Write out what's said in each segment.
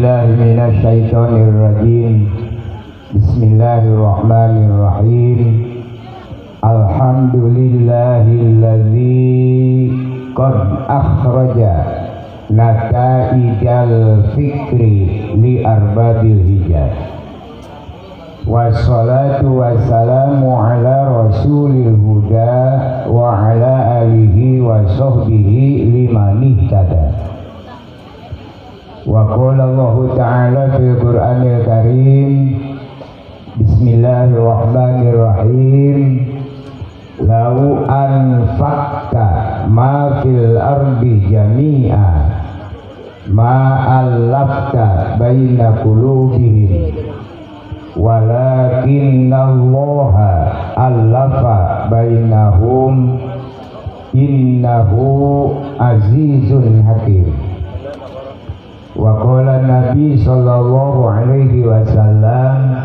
billahi minasyaitonir rajim. Bismillahirrahmanirrahim. Alhamdulillahillazi qad akhraja nataijal fikri li arbabil hijaz. Wassalatu wassalamu ala rasulil huda wa ala alihi wa sahbihi liman ihtada. Wa qala Allahu ta'ala fil Qur'anil Karim, bismillahirrahmanirrahim. Lau anfaqta ma fil ardi jami'a ma allafta baina qulubihim walakinnallaha allafa bainahum innahu azizun hakim. Wa qala Nabi sallallahu alaihi wasallam,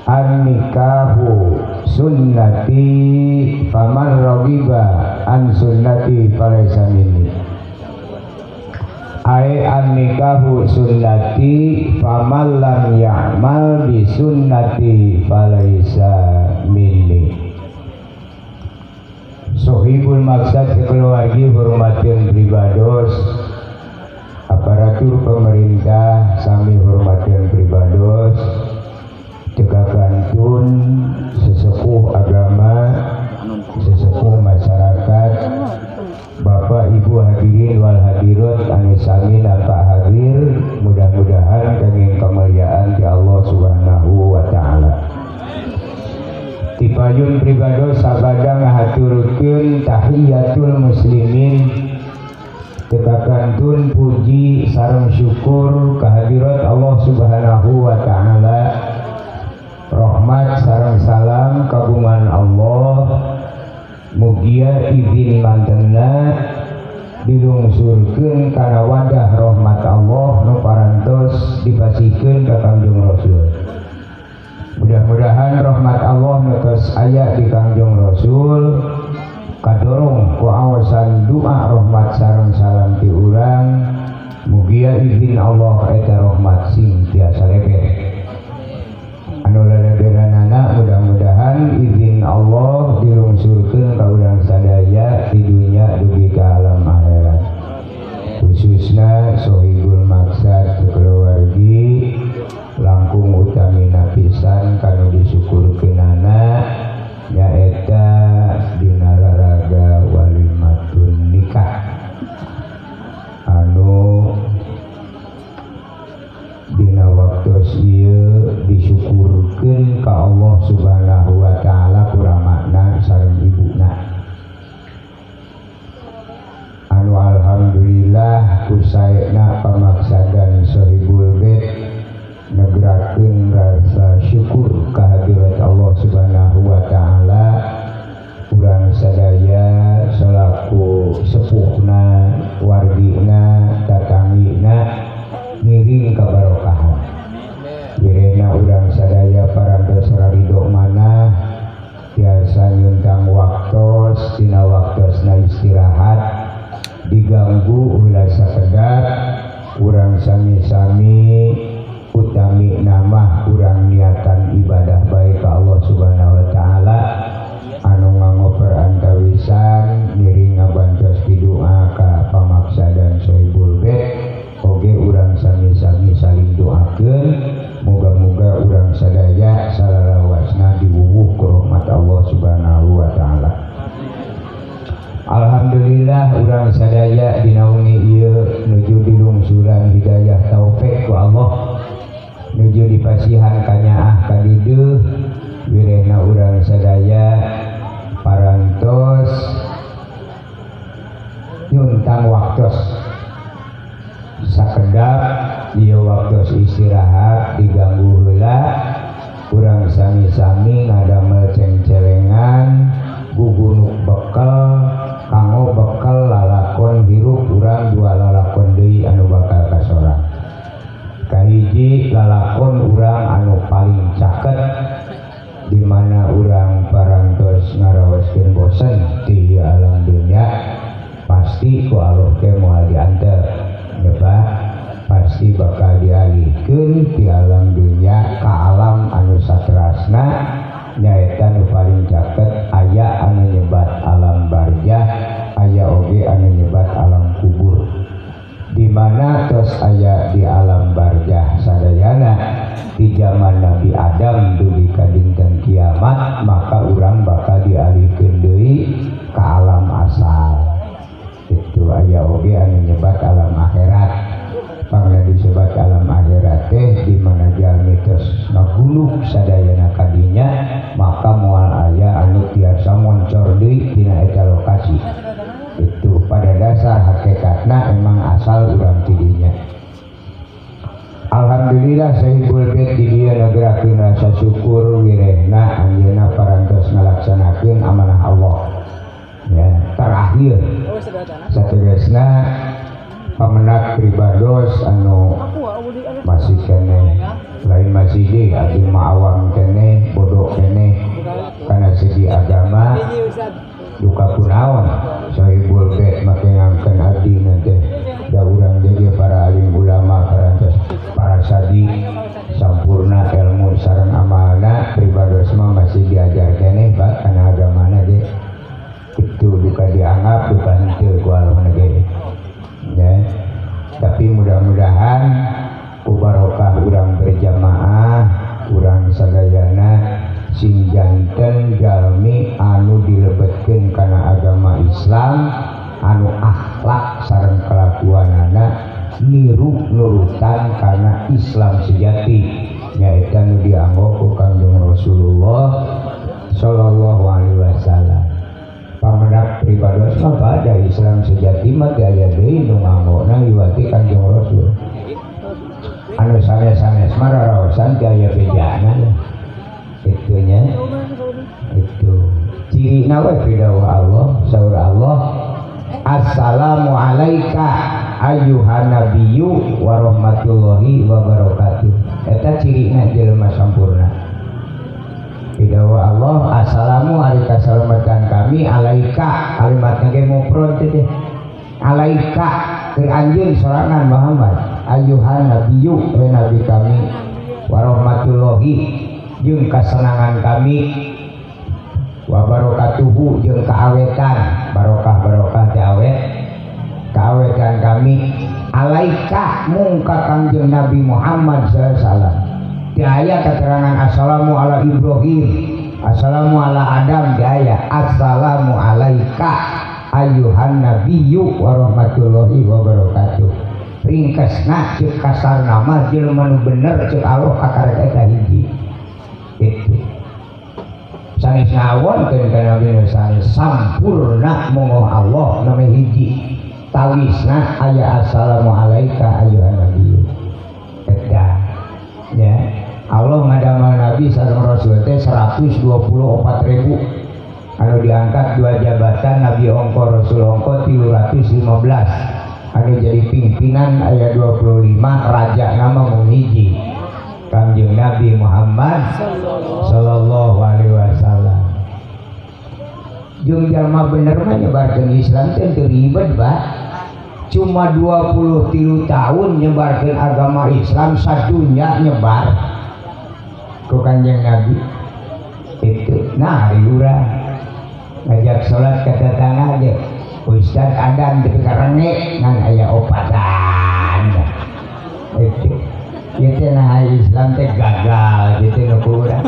an-nikahu sunnati faman raghiba an sunnati falaysa minni. Ai an-nikahu sunnati faman lam ya'mal bi sunnati falaysa minni. Sohibul maksad sekeluargi hormatin pribados, aparatur pemerintah sami hormatin pribados, tegakantun sesepuh agama, sesepuh masyarakat, Bapak Ibu hadirin wal hadirat anu sami nampak hadir, mudah-mudahan kenging kemuliaan di Allah Subhanahu wa taala. Tipayun pribados sabada ngahaturkeun tahiyatul muslimin, tegakantun puji sareng syukur kehadirat Allah Subhanahu wa taala. Rahmat sareng salam kagungan Allah, mugia izin mantena dilungsurkeun kana wadah rahmat Allah nu parantos dipasihkeun ka Kangjeng Rasul. Mudah-mudahan rahmat Allah nu tos aya di Kangjeng Rasul kadorong ku awasan doa rahmat sareng salam ti urang, mugia izin Allah eta rahmat sing tiasa leber. Anu leleberanana mudah-mudahan izin Allah dilungsurkeun ka urang sadaya di dunya dugi ka alam akhirat. Khususna sohibul maksad keluargi langkung utamina pisan kanu disyukurkeunana nyaeta dina raraga walimatun nikah anu dina waktos ieu disyukurkeun ka Allah Subhanahu wa taala kurang makna sareng ibuna. Anu alhamdulillah kusaena pamaksadan sohibul bait negrakeun rasa syukur kehadirat Allah Subhanahu wa taala. Urang sadaya selaku sepuhna, wargina, tatangina ngiring kabarokahan. Kirena urang sadaya parantos rarido manah tiasa nyuntang waktos tina waktosna istirahat diganggu ulah sakedap urang sami-sami utami namah urang niatan ibadah baik ka Allah Subhanahu wa taala anu nganggo perantawisan ngiring ngabantos pidu'a ka pamaksadan sohibul bait. Oge urang sami-sami saling doakeun moga-moga urang sadaya salalawasna diwuwuh ku rahmat Allah Subhanahu wa taala. Alhamdulillah urang sadaya dinaungi ieu nuju dilungsuran hidayah taufik ku Allah, nuju dipasihan kanyaah ka didieu wirehna urang sadaya parantos nyuntang waktos sakedap ieu waktos istirahat diganggu heula urang sami-sami ngadamel cengcelengan gugunuk bekel kanggo bekel lalakon hirup urang dua lalakon deui anu bakal kasorang. Kahiji lalakon urang anu paling caket di mana urang parantos ngaraoskeun bosen di alam dunia pasti ku Allah ge moal dianteur. Pak, pasti bakal dialihkeun ti alam dunya ka alam anu saterasna nyaeta nu paling caket aya anu nyebat alam barzah aya oge anu nyebat alam kubur di mana tos aya di alam barzah sadayana di zaman Nabi Adam dugi ka dinten kiamat maka urang bakal dialihkeun deui ka alam asal. Itu aya oge anu nyebat alam akhirat. Pangna disebat alam akhirat teh di mana jalmi tos ngagulug sadayana kadinya maka moal aya anu tiasa moncor deui tina eta lokasi. Itu pada dasar hakikatna emang asal urang tidinya. Alhamdulillah Sahibul Bait di dieu nagerakeun rasa syukur wirehna anjeunna parantos ngalaksanakeun amanah Allah. Ya, terakhir sategasna pamenak pribados anu masih keneh lain masih deui abdi mah awam keneh bodoh keneh kana segi agama duka kunaon Sahibul Bait make ngangkeun abdi nanti da urang jadi para alim ulama parantos para sadi sampurna ilmu sareng amalna pribados mah masih diajar keneh Pak kana agamana ge itu duka dianggap duka henteu ku alamna ge ya. Tapi mudah-mudahan ku barokah urang berjamaah urang sadayana sing janten jalmi anu dilebetkeun kana agama Islam anu akhlak sareng kelakuanana niru nurutan kana Islam sejati nyaeta nu dianggo ku Kangjeng Rasulullah sallallahu alaihi wasallam. Pamenak pribados mah pada Islam sejati mah teu aya deui nu nganggona liwati Kangjeng Rasul. Anu sanes-sanes mah raraosan teu aya bejana. Itunya itu cirina we pidawuh Allah saur Allah assalamu alaika ayyuhan nabiyyu wa rahmatullahi wa barakatuh. Eta cirina jelema sampurna. Pidawuh Allah assalamu ari kasalamatan kami alaika kalimatna ge mufrad teh alaika keur anjeun sorangan Muhammad ayyuhan nabiyyu we nabi kami wa rahmatullahi jeung kasenangan kami wa barakatuhu jeung kaawetan barokah-barokah teh awet kaawetan kami alaika mungka Kangjeng Nabi Muhammad sallallahu alaihi wasallam. Teu aya keterangan assalamu ala Ibrahim assalamu ala Adam teu aya assalamu alaika ayyuhan nabiyyu wa rahmatullahi wa barakatuh. Ringkasna ceuk kasarna mah jelema nu bener ceuk Allah kakarek eta hiji. Itu sanes ngawonkeun ka Nabi nu sanes sampurna mongoh Allah nami hiji tawisna aya assalamu alaika ayyuhan nabiyyu. Eta ya Allah ngadamel Nabi sareng Rasul teh 124.000 anu diangkat dua jabatan Nabi ongko Rasul ongko 315 anu jadi pimpinan aya 25 raja nama mung hiji Kangjeng Nabi Muhammad sallallahu alaihi wasallam. Jeung jalma bener mah nyebarkeun Islam teh teu ribet Pak. Cuma 23 tahun nyebarkeun agama Islam sadunya nyebar ku Kangjeng Nabi. Itu nah ari urang ngajak salat ka tetangga ge Ustaz adan di karenge ngan aya opatan. Itu ieu teh nah Islam teh gagal gitu nu ku urang.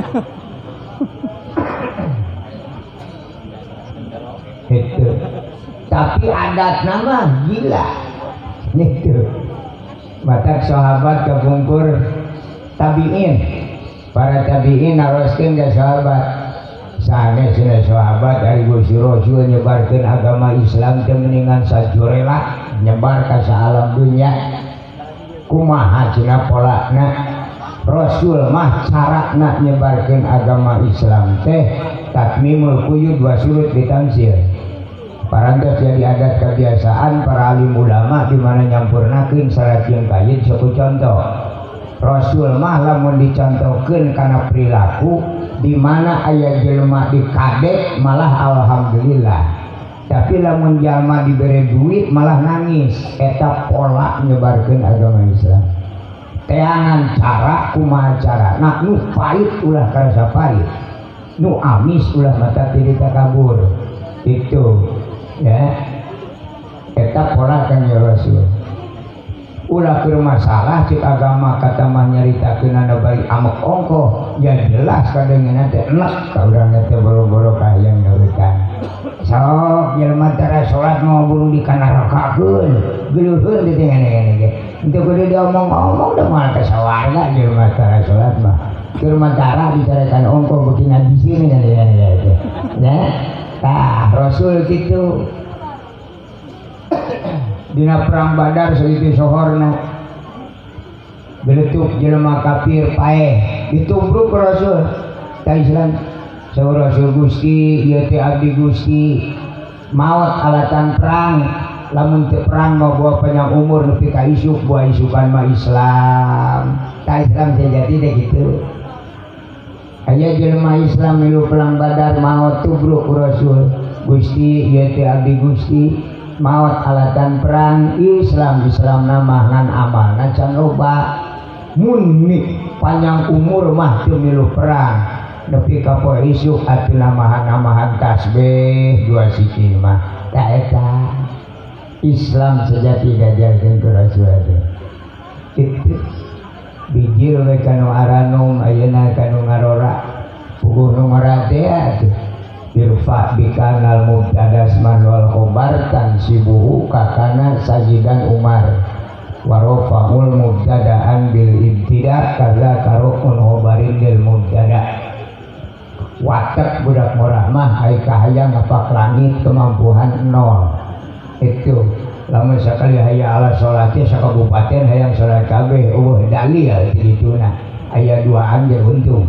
Itu tapi adat nama gila itu batak sahabat kepungkur tabiin para tabiin naroskeun ka sahabat sanes cenah sahabat ari Gusti Rasul nyebarkeun agama Islam teh mendingan sajorela nyebar ka saalam dunya kumaha cenah polana Rasul mah carana nyebarkeun agama Islam teh tatmimul quyud wa surut bitamsil. Parantos jadi adat kebiasaan para alim ulama di mana nyampurnakeun syarat jeung kaid suku contoh. Rasul mah lamun dicontohkeun kana perilaku di mana aya jelema dikadek malah alhamdulillah. Tapi lamun jalma dibere duit malah nangis. Eta pola nyebarkeun agama Islam. Teangan cara kumaha cara nah nu pahit ulah karasa pahit nu amis ulah mata tiri takabur itu ya eta pola Kangjeng Rasul ulah keur masalah cek agama kata mah nyaritakeun anu bari amek ongkoh ya jelas kadengeunna teh enek ka urang teh boro-boro kahayang nurutan sok jelema tara salat mau burung dikanarakakeun geuleuheun teh ngene-ngene ge henteu kudu diomong-omong da moal ka sawarga jelema tara salat mah keur tara dicarekan ongkoh beuki ngajisin ngene-ngene teh ya tah Rasul kitu dina perang Badar sakitu sohorna geletuk jelema kafir paeh ditumbruk ku Rasul ta Islam saur Rasul Gusti ieu teh abdi Gusti maot alatan perang lamun teu perang mah bawa panjang umur nepi ka isuk buah isukan mah Islam ta Islam sejati teh kitu aya jelema Islam milu perang Badar maot tubruk ku Rasul Gusti ieu teh abdi Gusti maot alatan perang Islam Islam nama ngan amalna can loba mun panjang umur mah teu milu perang nepi ka poe isuk atuh namahan-namahan tasbih dua siki mah ta eta Islam sejati diajarkeun ku Rasul teh kitu bijil we kanu aranum ayeuna kanu ngarora puguh nu ngora teh atuh irfa bikanal mubtada asman wal khobar tansibuhu kakana sajidan Umar warofa'ul mubtada'an bil ibtida kaza karokun khobarin lil mubtada watek budak murah mah ai kahayang ngapak langit kemampuan nol itu lamun sakali hayya ala sholati sakabupaten hayang salat kabeh eueuh dalil dituna aya duaan ge untung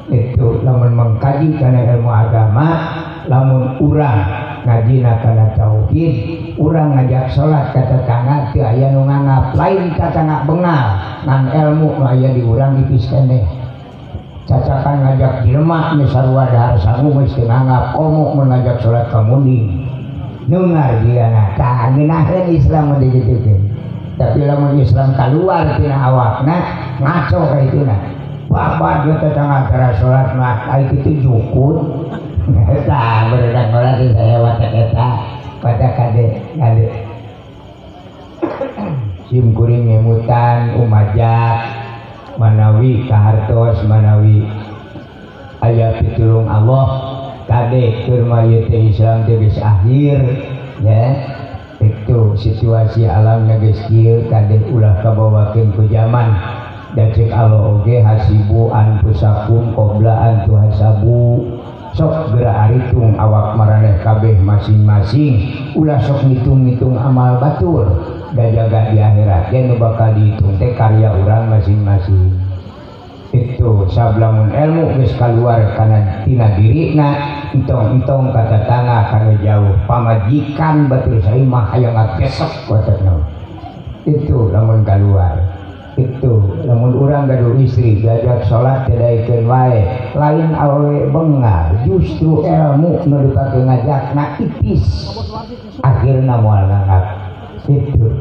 itu lamun mengkaji kana ilmu agama lamun urang ngajina kana tauhid urang ngajak salat ka tetangga teu aya nu nganggap lain tetangga bengal ngan ilmu nu aya di urang ipis keneh cacakan ngajak jelema nu sarua dahar sangu geus teu nganggap komo mun ngajak salat ka munding nungar diana tah ngeunaheun Islam mun digitukeun tapi lamun Islam kaluar tina awakna ngaco ka ituna bapak dia tetangga cara sholat mah ai kitu jukut eta beredang sholat saya watak eta pada kade kade sim kuring ngemutan umajak manawi kahartos manawi aya pitulung Allah kade keur mah ieu teh Islam teh geus akhir ya itu situasi alamna geus kieu kade ulah kabawakeun ku zaman dan cek Allah oge hasibu anfusakum qabla an tuhasabu sok geura aritung awak maraneh kabeh masing-masing ulah sok ngitung-ngitung amal batur da jaga di akhirat ge nu bakal dihitung teh karya urang masing-masing itu sablamun ilmu geus kaluar kana tina dirina entong-entong ka tetangga kana jauh pamajikan batur saimah hayang ngagesek watakna itu lamun kaluar itu lamun urang gaduh istri diajak salat didaekeun wae lain awewe bengal justru ilmu nu dipake ngajakna ipis akhirna moal nganggap itu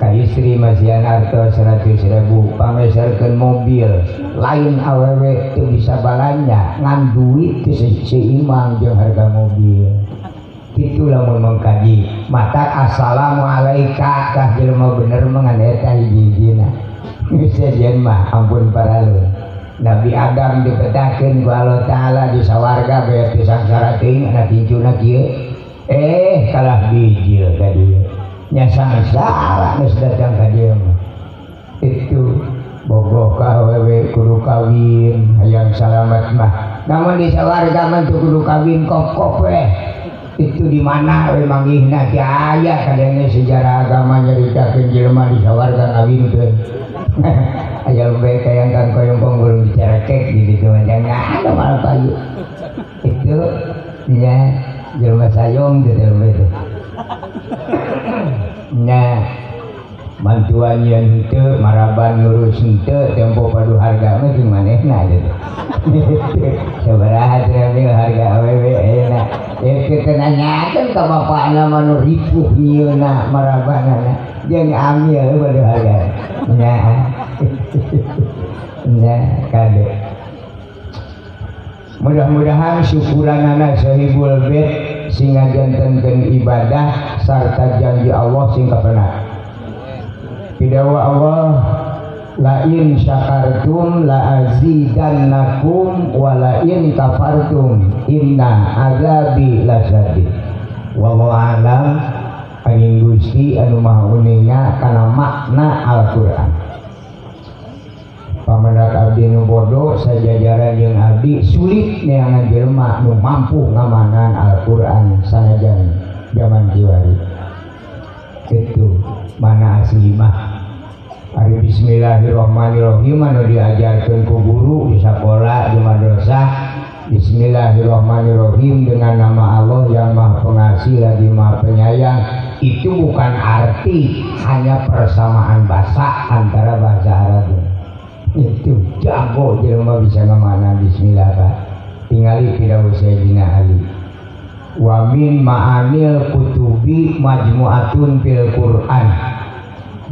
ka istri masihan artos 100.000 pangeserkeun mobil lain awewe teu bisa balanja ngan duit teu seimbang jeung harga mobil kitu lamun mengkaji mata assalamualaika kah jelema bener mah ngan eta hiji-hijina geus sejen mah ampun paralun Nabi Adam dipetakeun ku Allah Taala di sawarga beak di sangsara teuing anak incuna kieu kalah bijil ka dieu nya sangsara geus datang ka dieu mah itu bogoh ka awewe kudu kawin hayang salamat mah namun di sawarga mah teu kudu kawin kop-kop we itu di mana we manggihna ti aya kadangnya sejarah agama nyaritakeun jelema di sawarga ngawinkeun aya lumbe kayang kang koyong belum dicarekek di ditu mah jangan ada malah payu itu nya jelema sayong teh lumbe teh nya mantuan yen henteu maraban ngurus henteu tempo padu harga mah jeung manehna gitu sabaraha teh harga awewe ayeuna kitu nanyakeun ka bapakna mah nu ripuh nyieunna marabanana jeung amil padu harga nya. Nya kade. Mudah-mudahan syukuranana sahibul bait sing ngajantenkeun ibadah sarta janji Allah sing kapenak. Pidawa Allah la in syakartum la azidannakum wa la in kafartum inna azabi lasyadid. Wallahu a'lam. Angin Gusti anu Maha Uninga kana makna Al-Qur'an. Pamendak abdi nu bodoh sajajaran jeung abdi sulit neangan jelema nu mampu ngamanan Al-Qur'an sanajan zaman kiwari. Itu mana asli mah. Ari bismillahirrahmanirrahim anu diajarkeun ku guru di sakola di madrasah, bismillahirrahmanirrahim dengan nama Allah yang Maha Pengasih lagi Maha Penyayang, itu bukan arti hanya persamaan bahasa antara bahasa Arab. Itu jago jelema bisa ngamana bismillah Pak. Tingali pidawuh Sayyidina Ali. Wa min ma'anil kutubi majmu'atun fil Qur'an.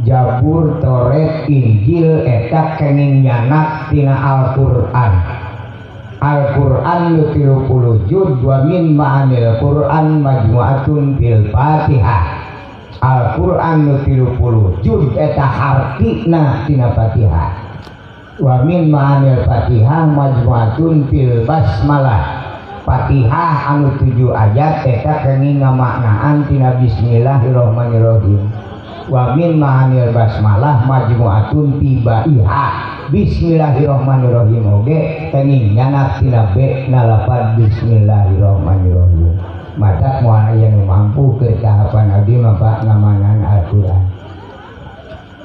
Jabur, Taurat, Injil eta kenging nyanak tina Al-Qur'an. Al-Qur'an nu 30 juz wa min ma'anil Qur'an majmu'atun fil Fatihah. Al-Qur'an nu 30 juz eta hartina tina Fatihah. Wa min ma'anil Fatihah majmu'atun fil Basmalah. Fatihah anu 7 ayat eta kenging ngamaknaan tina bismillahirrahmanirrahim. Wa min ma'anil basmalah majmu'atun fi ba'iha. Bismillahirrahmanirrahim oge kenging nyanak tina be na lapad bismillahirrahmanirrahim. Mata moal aya nu mampu ke tahapan abdi mah Pak ngamanan Al-Qur'an.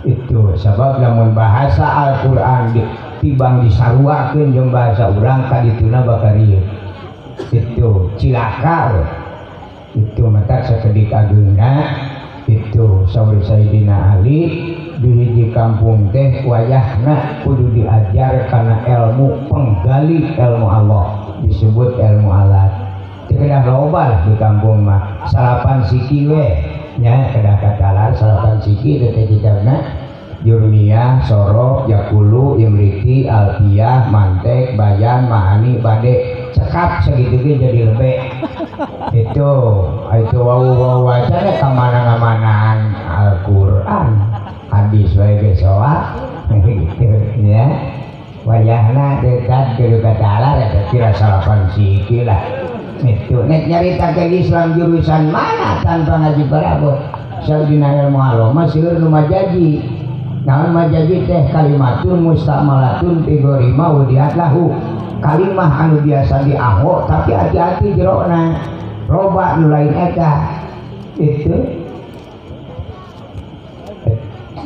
Itu sebab lamun bahasa Al-Qur'an tibang disaruakeun jeung bahasa urang ka dituna bakal ieu. Itu cilaka we. Itu mata sakedik ageungna itu saur Sayyidina Ali di hiji kampung teh wayahna kudu diajar kana ilmu penggali ilmu Allah disebut ilmu alat. Teu kedah loba lah di kampung mah salapan siki we nya kedah katalar salapan siki teh kitabna Jurmiyah, Sorof, Yakulu, Imriti, Alfiyah, Mantek, Bayan, Mahani, Bade. Cekap segitu ge jadi lebih. Itu wau-wau aja ka mana-manaan Al-Qur'an. Hadis wae ge soa gitu ya. Wayahna dekat kudu katalar eta kira salapan siki lah. Itu nek nyaritakeun Islam jurusan mana tanpa ngaji parabot. Saudina ilmu Allah mah seueur nu majaji. Naon majaji teh kalimatun mustamalatun fi ghairi ma wudiat lahu. Kalimah anu biasa dianggo tapi hati-hati jerona. Loba nu lain eta. Itu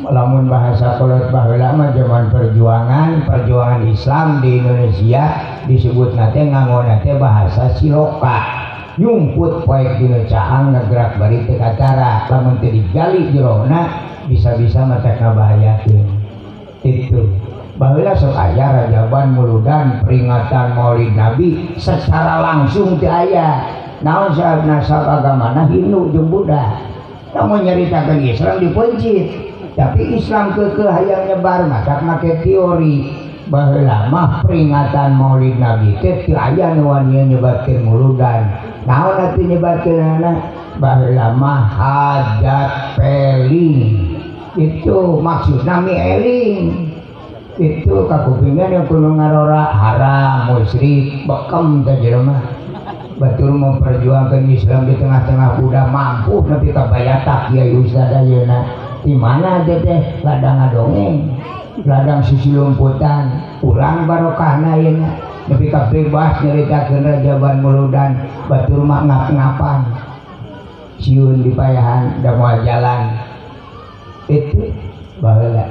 lamun bahasa kolot baheula mah zaman perjuangan Islam di Indonesia disebutna teh nganggo teh bahasa siloka. Nyumput poek dina caang ngagerak bari teu kacara. Lamun teu digali jerona bisa-bisa mata ngabahayakeun. Itu baheula sok aya rajaban muludan peringatan Maulid Nabi secara langsung teu aya. Naon sababna nasab agamana Hindu jeung Buddha. Lamun nyaritakeun Islam dipencit. Tapi Islam keukeuh hayang nyebar matak make teori. Baheula mah peringatan Maulid Nabi teh teu aya nu wani nyebarkeun muludan. Naon atuh nyebarkeunana? Baheula mah hajat peling. Itu maksudna mi eling. Itu kakupingna yang kudu ngarora haram musyrik bekem teh jelema. Batur memperjuangkan Islam di tengah-tengah Buddha mampu nepi ka bayatak kiai ustaz ayeuna. Di mana teh teh ladang ngadongeng, ladang sisi lumputan, urang barokahna ayeuna. Nepi ka bebas nyaritakeun rajaban muludan batur mah ngap-ngapan. Siun di payahan da moal jalan. Itu baheula.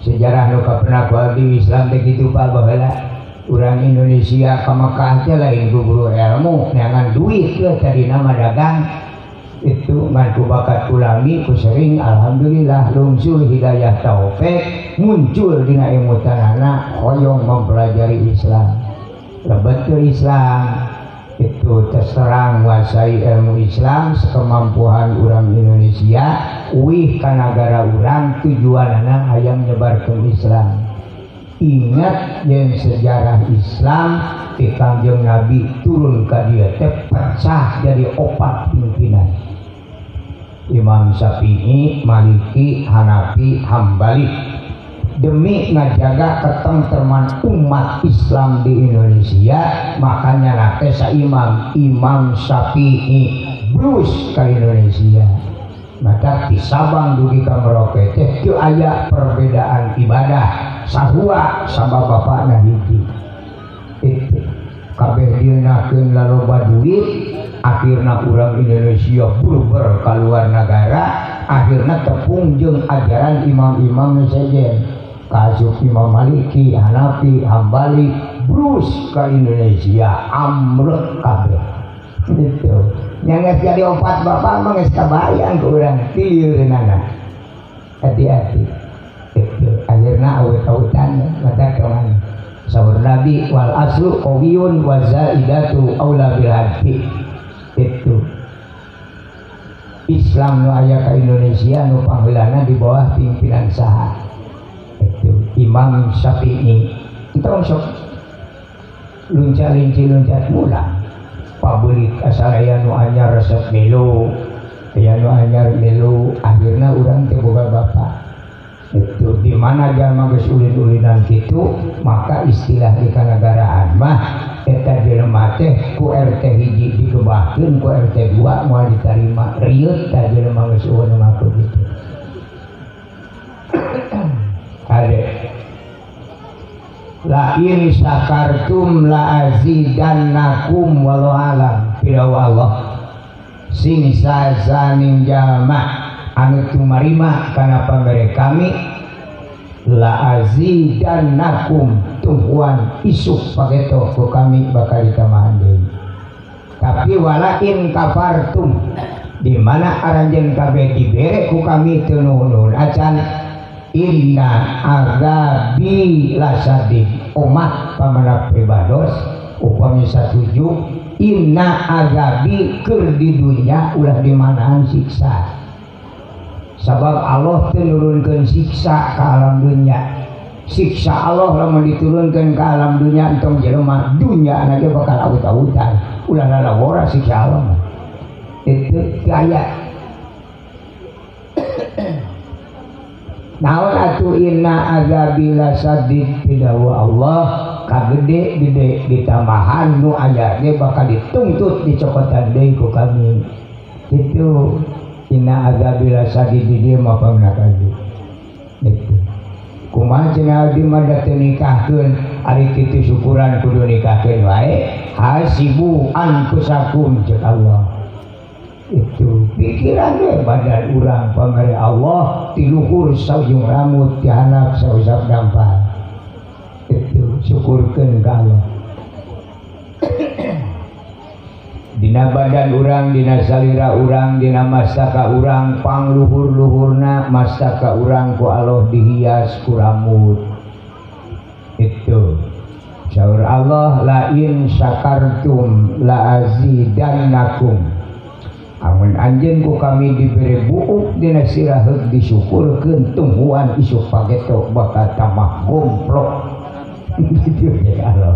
Sejarah nu kapendak ku Islam teh kitu Pak baheula. Urang Indonesia ka Mekah teh lain ku guru ilmu, neangan duit we tadina mah dagang. Itu ngan ku bakat ulami ku sering alhamdulillah lungsur hidayah taufik muncul dina emutanana hoyong mempelajari Islam. Lebet ke Islam. Itu terserang nguasai ilmu Islam sekemampuan urang Indonesia uih ka nagara urang tujuanana hayang nyebarkeun Islam. Ingat yen sejarah Islam ti Kangjeng Nabi turun ka dieu teh pecah jadi opat pimpinan. Imam Syafi'i, Maliki, Hanafi, Hambali demi ngajaga ketentreman umat Islam di Indonesia, makanya nate sa Imam Imam Syafi'i blus ke Indonesia. Maka di Sabang dugi ka Merauke teh teu aya perbedaan ibadah sarua sama bapakna hiji. Itu kabeh dieunahkeun laloba duit, akhirna urang Indonesia bluber ka luar negara, akhirna tepung jeung ajaran imam-imam nu sejen. Kasup Imam Maliki, Hanafi, Hambali, brus ke Indonesia, amrek kabeh. Gitu. Yang geus jadi opat bapak mah geus kabayang ku urang tilieunana. Hati-hati. Itu akhirna awet-awetan mata ka mana. Saur Nabi wal aslu qawiyun wa zaidatu aula bil hadfi. Itu. Islam nu aya ka Indonesia nu pangheulana di bawah pimpinan saha? Imam Syafi'i. Entong sok lunca-linci luncat mula pabelit asal aya nu anyar resep milu, aya nu anyar milu, akhirna urang teh boga bapak. Itu di mana jalma geus ulin-ulinan kitu, maka istilah di kanagaraan mah eta jelema teh ku RT hiji digebahkeun ku RT 2 moal ditarima, rieut tah jelema geus eueuh nu ngaku kitu. Ade la in syakartum la azidannakum wallahu alam pidawu Allah sing sasaning jalma anu tumarima kana pamere kami la azidannakum tungguan isuk pageto ku kami bakal ditambahan deui. Tapi wala in kafartum di mana aranjeun kabeh dibere ku kami teu nuhun acan inna azabi lasadid. Umat pamana pribados upami satuju inna azabi keur di dunya ulah dimanaan siksa. Sabab Allah teu nurunkeun siksa ka alam dunya. Siksa Allah lamun diturunkeun ka alam dunya entong jelema dunya na ge bakal awut-awutan. Ulah lalawora siksa Allah. Itu aya. Naon atuh inna azabi lasadid pidawu Allah kagede gede ditambahan nu aya ge bakal dituntut dicokotan deui ku kami. Itu inna azabi lasadid di dieu mah pangna-kaju. Itu kumaha cenah abdi mah da teu nikahkeun ari kitu syukuran kudu nikahkeun wae hasibu anfusakum ceuk Allah. Itu pikiran deh badan urang pamere Allah ti luhur saujung rambut ti handap sausap dampal. Itu syukurkeun ka Allah. Dina badan urang, dina salira urang, dina mastaka urang, pangluhur-luhurna mastaka urang ku Allah dihias ku rambut. Itu saur Allah la in syakartum la azidannakum. Amun anjeun ku kami dibere buuk dina sirah heug disyukurkeun tungguan isuk pageto bakal tambah gomplok. Gitu ya Allah.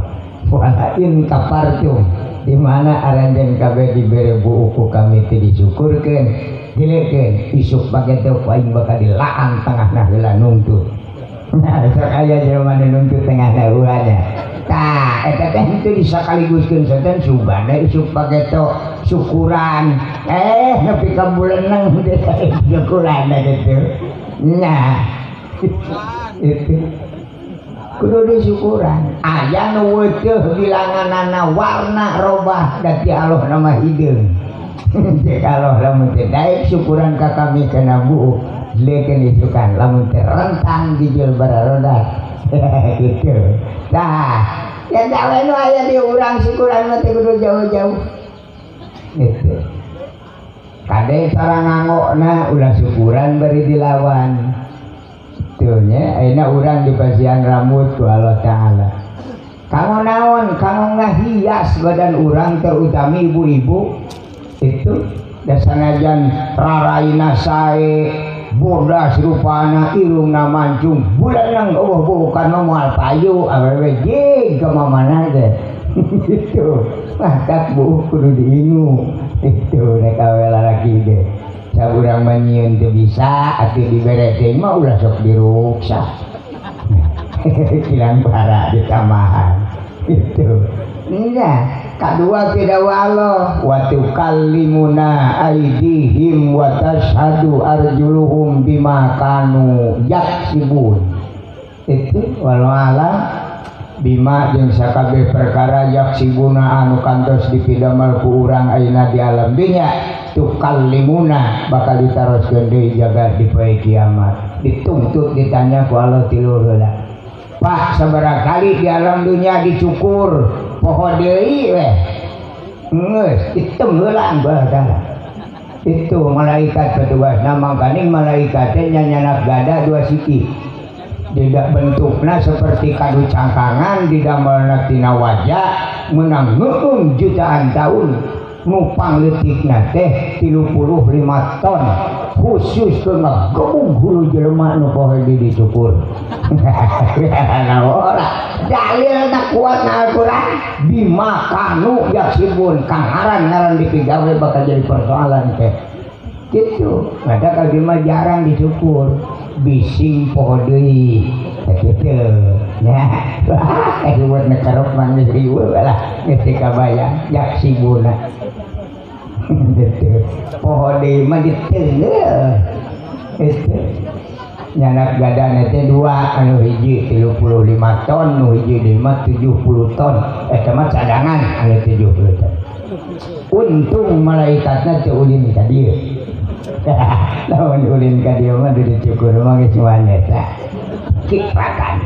Wala in kafartum di mana aranjeun kabeh dibere buuk ku kami teu disyukurkeun dilekeun isuk pageto ku aing bakal dilaan tengahna heula nungtut. Nah, sok aya jelema nu nungtut tengahna heulanya. Tah eta teh henteu disakaliguskeun sonten subana isuk pageto syukuran nepi ka buleneng syukuran gitu. Nah itu kudu disyukuran. Aya nu weuteeh bilanganana warna robah da ti Allah mah hideung. Cek Allah lamun teu daek syukuran ka kami kana buuk leukeun isukan lamun teu rentang dijil bararoda. Gitu. Tah ya gawe nu aya di urang syukuran mah teh kudu jauh-jauh. Gitu. Kade cara ngangokna ulah syukuran bari dilawan. Tuh nya ayeuna urang dipasihan rambut ku Allah Ta'ala. Kanggo naon? Kanggo ngahias badan urang terutama ibu-ibu itu da sanajan raraina sae bodas rupana irungna mancung bulan nang eueuh bukan mah moal payu awewe jeung ka mamana teh gitu. Mantap bu kudu diingu itu rek awe lalaki ge. Saurang mah nyieun teu bisa atuh dibere teh mah ulah sok diruksak. Kilang bara ditambahan itu. Nah, kadua tidak Allah wa tukallimuna aidihim wa tashhadu arjuluhum bima kanu yaksibun. Itu walau alam bima jeung sakabeh perkara yaksibuna anu kantos dipidamel ku urang ayeuna di alam dunya tukallimuna bakal ditaroskeun deui jaga di poe kiamat dituntut ditanya ku Allah tilu heula. Pak sabaraha kali di alam dunia dicukur poho deui weh geus hitem heula bae itu malaikat petugasna mangkaning malaikat teh nyanyanak gada dua siki tidak bentukna seperti kadu cangkangan didamelna tina wajah menang ngeung jutaan tahun nupang leutikna teh 35 ton khusus ke ngagebug hulu jelema nu poho di dicukur. Nah, ora dalilna kuat na Al-Qur'an bima kanu yaksibun kang ngaran-ngaran dipigawe bakal jadi persoalan teh. Gitu. Maka kalau mah jarang dicukur bising poho deui. Gitu. Nah, buat nekerok mah geus riweuh lah geus kabayang yaksibuna. Gitu. Poho deui mah diteunggeul. Gitu. Nyanak gadana teh dua anu hiji 35 ton nu hiji deui mah 70 ton eta mah cadangan anu 70 ton. Untung malaikatna teu ulin ka dieu. Lamun ulin ka dieu mah dicukur mah geus moal eta. Kiprakan.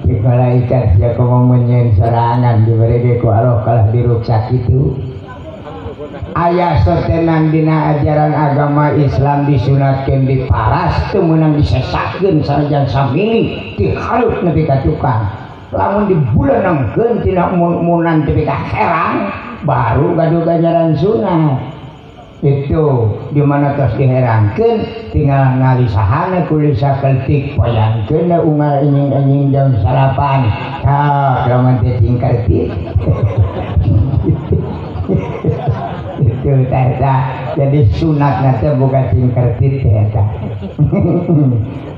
Di malaikat sia komo menyeun sorangan dibere ge ku Allah kalah diruksak kitu. Aya sotenan dina ajaran agama Islam disunatkeun diparas teu meunang disesatkeun sanajan samili ti hareup nepi ka tukang. Lamun dibulenengkeun tina mun-munan tepi ka herang baru gaduh ganjaran sunat. Itu di mana tos diherangkeun tinggal ngalisahana kulisa keltik poyangkeun unggal inying-inying jam sarapan. Tah lamun teh tingkerti. Itu eta jadi sunat teh boga tingkertit teh eta.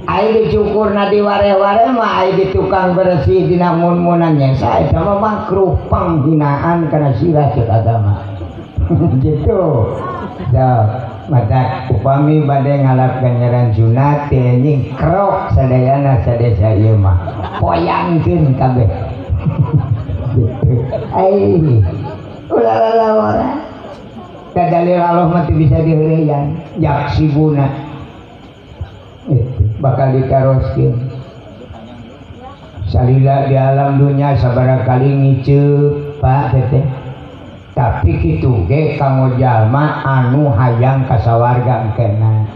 Ai dicukurna di ware-ware mah ai di tukang bersih dina mun-munan nyesa eta mah makruh panghinaan kana sirah ceuk agama. Gitu. Da mata upami bade ngalap ganjaran sunat teh anjing krok sadayana sadesa ieu mah. Poyangkeun kabeh. Gitu. Ai ulah ora. Dalil Allah mah teu bisa diheureyan yaksibuna. Itu bakal ditaroskeun. Salila di alam dunia sabaraha kali ngiceuk Pak teteh. Tapi kitu ge kanggo jalma anu hayang ka sawarga engkena.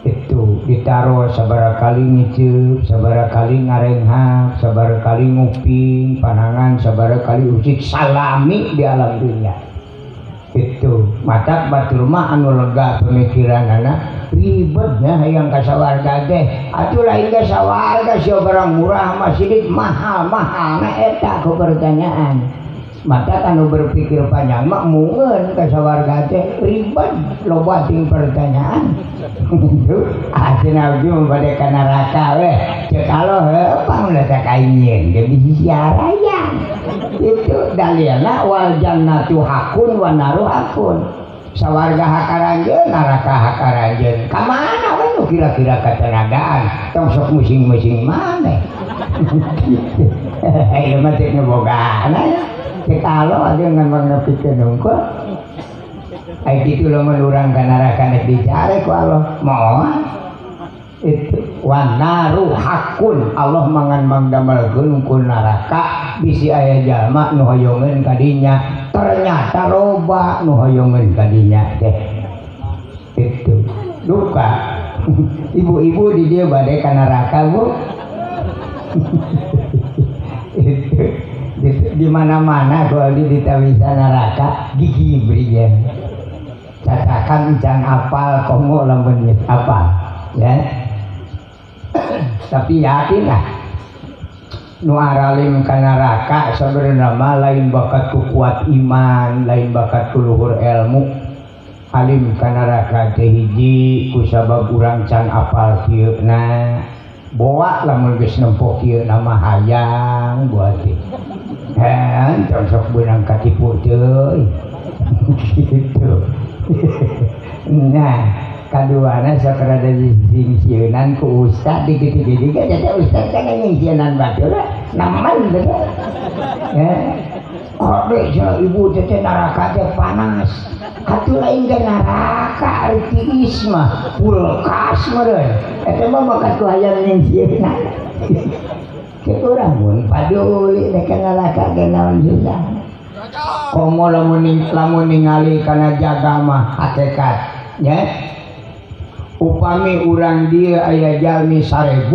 Itu ditaro sabaraha kali ngiceuk, sabaraha kali ngarenghap, sabaraha kali nguping, panangan sabaraha kali usik salami di alam dunia. Itu matak batur mah anu lega pemikiranana ribetnya hayang ka sawarga teh atuh lain ka sawarga sia barang murah mah sidik mahal-mahal na eta ku pertanyaan. Maka anu berpikir panjang mah mungeun ka sawarga teh ribet loba ting pertanyaan. Ayeuna abdi mah bade ka neraka weh ceuk Allah heuh panglah teh kainyeun ge bisi siarayang. Itu dalilna wal jannatu hakun wa naru hakun. Sawarga hakaranjeun neraka hakaranjeun. Ka mana we nu kira-kira katenagaan tong sok musing-musing maneh. Ieu mah teh ngebogaan. Cek Allah ada yang ngepikeun hungkul. Ai kitu lamun urang ka neraka nek dicare ku Allah moal. Itu wanaru hakun Allah mangan mangdamelkeun ku neraka bisi aya jalma nu hoyongeun ka dinya ternyata loba nu hoyongeun ka dinya teh. Itu duka ibu-ibu di dieu bade ka neraka Bu. Di mana-mana kalau di ditawisa neraka gigi berian. Catakan can apal komo lamun geus apal ya. Tapi yakin lah nu aralim ka neraka sabenerna mah lain bakat ku kuat iman, lain bakat ku luhur ilmu. Alim ka neraka teh hiji ku sabab urang can apal kieuna. Boa lamun geus nempo kieu nama hayang buat teh. Heh, tong sok beunang katipu teuy. Gitu. Nah, kaduana sok rada disingsieunan ku ustad dikitu-kitu ge teh ustad teh nyingsieunan batur nemen teh. Ya. Kode cenah ibu teh neraka teh panas. Atuh lain ge neraka ari tiis mah kulkas meureun. Eta mah bakat ku hayang nyingsieunan. Cek urang mun paduli rek neraka ge naon susah. Komo lamun ningali kana jaga mah hakikat nya. Upami urang dieu aya jalmi 1000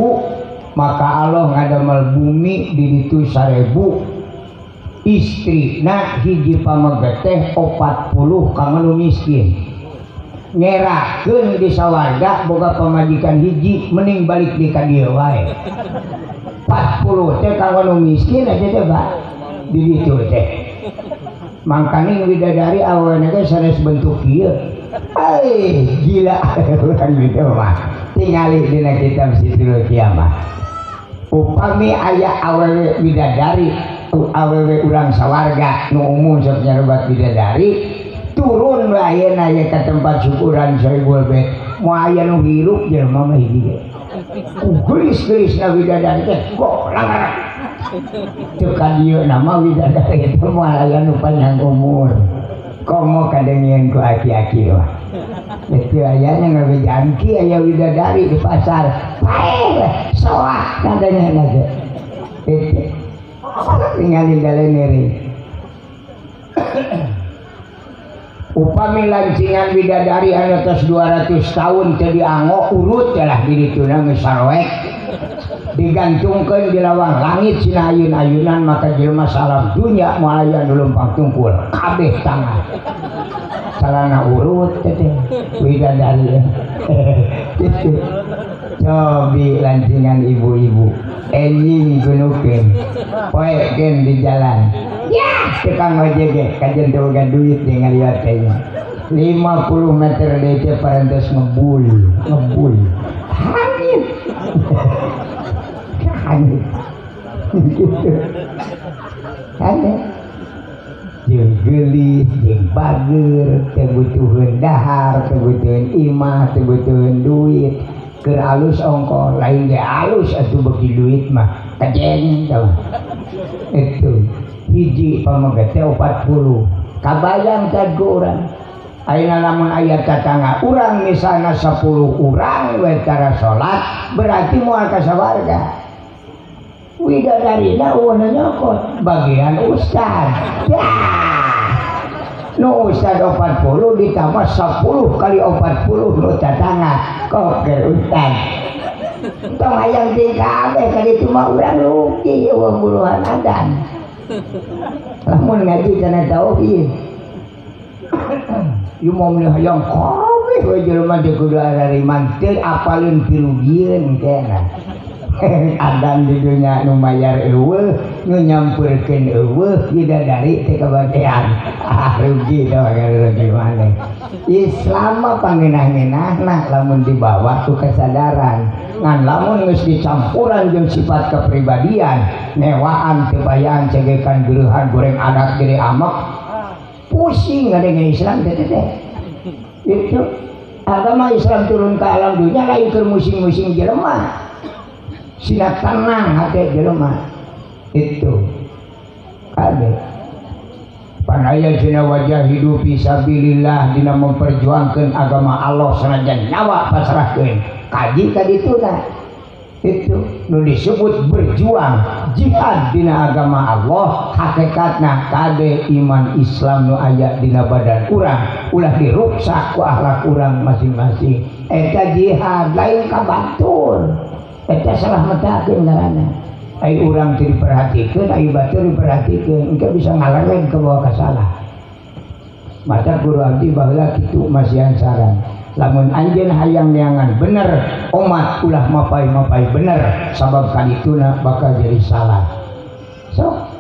maka Allah ngadamel bumi di ditu 1000 istrina hiji pameget teh 40 ka nu miskin. Ngerakeun di sawarga boga pamajikan hiji mending balik di ka dieu wae. 40 teh ka nu miskin aja teh Pak di ditu teh. Mangkaning widadari awewe teh sanes bentuk kieu. Ai gila urang gitu mah. Tingali dina kitab Sitrul Kiamah. Upami aya awewe widadari, awewe urang sawarga nu umum sok nyarebat widadari, turun we ayeuna ye ka tempat syukuran Sohibul Bait. Moal aya nu hirup jelema mah hiji ge. Geulis-geulisna widadari teh kok langgar. Teu ka dieu nama widadari itu moal aya nu panjang umur. Komo kadengieun ku aki-aki mah. Itu ayana ngabejangki aya widadari di pasar. Paeh soak kadengieun teh. Itu ningali daleneri. Upami lancingan widadari anu tos 200 tahun teu dianggo urut lah di dituna geus saroek. Digantungkeun di lawang langit sina ayun-ayunan maka jelema salam dunya moal aya nu leumpang tungkul kabeh tangan. Sarana urut teh widadari. Gitu. Cobi lancingan ibu-ibu enjing gunukeun poekeun di jalan. Ya, tukang ojek ge kajen teu boga duit jeung ngaliwat teh. 50 meter deui teh parantos ngebul, ngebul. Hanyut. Hanyut. Gitu. Hanyut. Jeung geulis, jeung bager, teu butuheun dahar, teu butuheun imah, teu butuheun duit. Keur alus ongkoh, lain ge alus atuh beuki duit mah. Kejeng tah. Itu hiji pameget teh 40. Kabayang teh ku urang. Ayeuna lamun aya tatangga urang misalna 10 urang we tara salat, berarti moal ka sawarga. Widadarina eueuh nyokot bagian ustad. Ya. Nu ustad 40 ditambah 10 kali 40 nu tatangga kok keur ustad. Tong hayang teh kabeh ka ditu mah urang rugi eueuh buruhan adan. Lamun ngaji kana tauhid. Ieu mah meuni hayang kabeh we jelema teh kudu arariman teu apaleun pirugieun kena. Adan di dunya nu mayar eueuh, nu nyampeurkeun eueuh, bidadari teh kabagean. Ah rugi tah rugi maneh. Islam mah pangeunah-ngeunahna lamun dibawa ku kesadaran. Ngan lamun geus dicampuran jeung sifat kepribadian, newaan teu bayaan cegekan geureuhan goreng adat gede amek. Pusing ngadenge Islam teh teh. Itu agama Islam turun ke alam dunia lain keur musing-musing jelema. Sina tenang hati jelema. Itu kabeh. Panaya cina wajah hidup fisabilillah dina memperjuangkan agama Allah sanajan nyawa pasrahkeun. Kaji ka dituna. Itu nu disebut berjuang jihad dina agama Allah hakikatna kade iman Islam nu aya dina badan urang ulah diruksak ku akhlak urang masing-masing. Eta jihad lain ka batur. Eta salah metakeun ngaranna. Ai urang teu diperhatikeun, ai batur diperhatikeun, engke bisa ngalereng ke bawah kasalah. Mata guru abdi baheula kitu masihan saran. Lamun anjeun hayang neangan bener, omat ulah mapai-mapai bener, sabab kadituna bakal jadi salah. Sok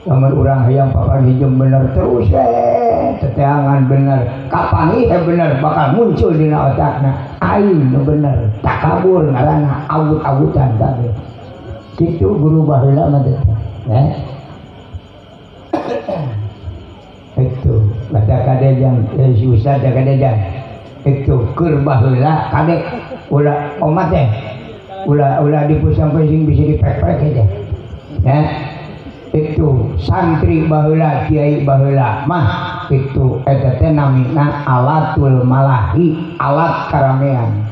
lamun urang hayang papanggih jeung bener terus teteangan bener, kapanggih teh bener bakal muncul dina otakna. Aing nu bener, takabur ngaranna awut-awutan kabeh. Kitu guru baheula mah teh. Ya. Itu mata kadejang si ustaz teh kadejang. Itu keur baheula kadek ulah omat teh. Ulah ulah dipusang-pusing bisa dipek-pek aja. Ya. Itu santri baheula kiai baheula mah itu eta teh namina alatul malahi, alat karamean.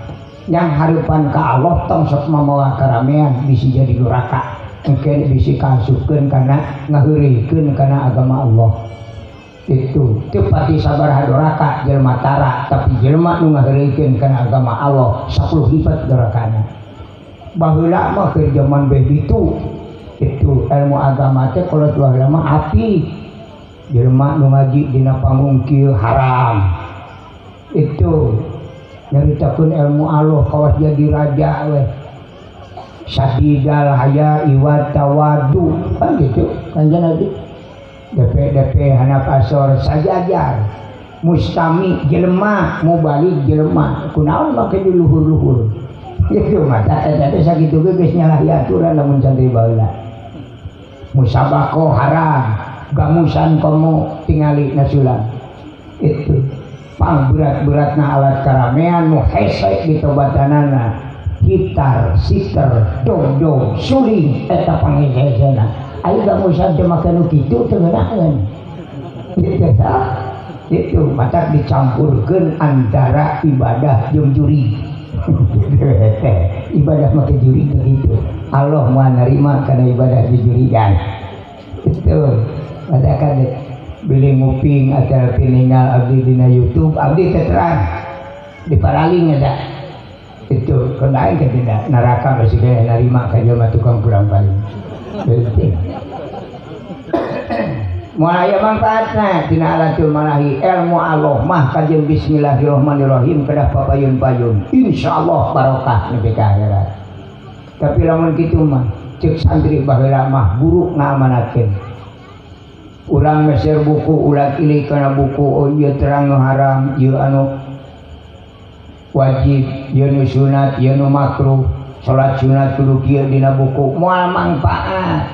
Yang harapan ka Allah tong sok mamawa karamean bisi jadi duraka. Engke bisi kaasupkeun kana ngaheureuikeun kana agama Allah. Itu teu pati sabaraha doraka jelema tara, tapi jelema nu ngaheureuikeun kana agama Allah 10 lipat dorakana. Baheula mah keur jaman beh ditu itu ilmu agama teh kolot baheula mah api. Jelema nu ngaji dina panggung kieu haram. Itu nyaritakeun ilmu Allah kawas jadi raja we. Sadidal haya iwa tawadu kan gitu kanjeng Nabi. DP-DP hanap asor sajajar mustami jelema mubalik jelema kunaon make di luhur-luhur. Itu mah eta teh sakitu ge geus nyalahi aturan lamun santri baheula. Musabaqah haram, gamusan komo tingali nasulam. Itu pang berat-beratna alat karamean nu hese ditobatanana gitar, siter, dong-dong, suling eta pangehesena. Ayo gamusan teh make nu kitu teu ngeunaheun. Gitu tah. Itu matak dicampurkeun antara ibadah jeung juri. Ibadah make juri gitu. Allah moal narima kana ibadah jujurian. Itu matakan beli nguping atau piningal abdi dina YouTube abdi teh terang diparaling eta. Itu kenain ke tidak neraka masih kena narima ka jelema tukang pulang balik. Moal aya manfaatna tina alatul malahi ilmu Allah mah kajeun bismillahirrahmanirrahim kedah papayun-payun insyaallah barokah nepi ka akhirat. Tapi lamun kitu mah ceuk santri baheula mah buruk ngamanatkeun. Urang meser buku ulah ilik kana buku oh ieu terang nu haram ieu anu wajib ieu nu sunat ieu nu makruh salat sunat kudu kieu dina buku moal manfaat.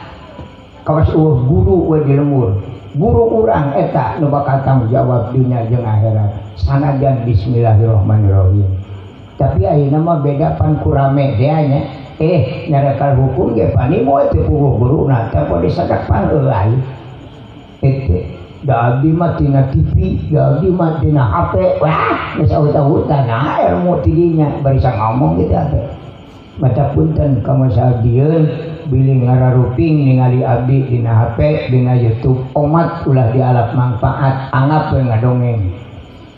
Kawas eueuh guru we di lembur. Guru urang eta nu bakal tanggung jawab dunya jeung akhirat. Sanajan bismillahirrahmanirrahim. Tapi ayeuna mah beda pan kurame teh nya. Nyarekal hukum ge panimo teh puguh guruna teh poe disadak pan euy. Itu da abdi mah tina TV, da abdi mah tina HP. Wah, geus awut-awutan nah ilmu ti dinya bari ngomong gitu atuh. Mata punten ka masadieun bilih ngararuping ningali abdi dina HP dina YouTube omat ulah dialap manfaat anggap we ngadongeng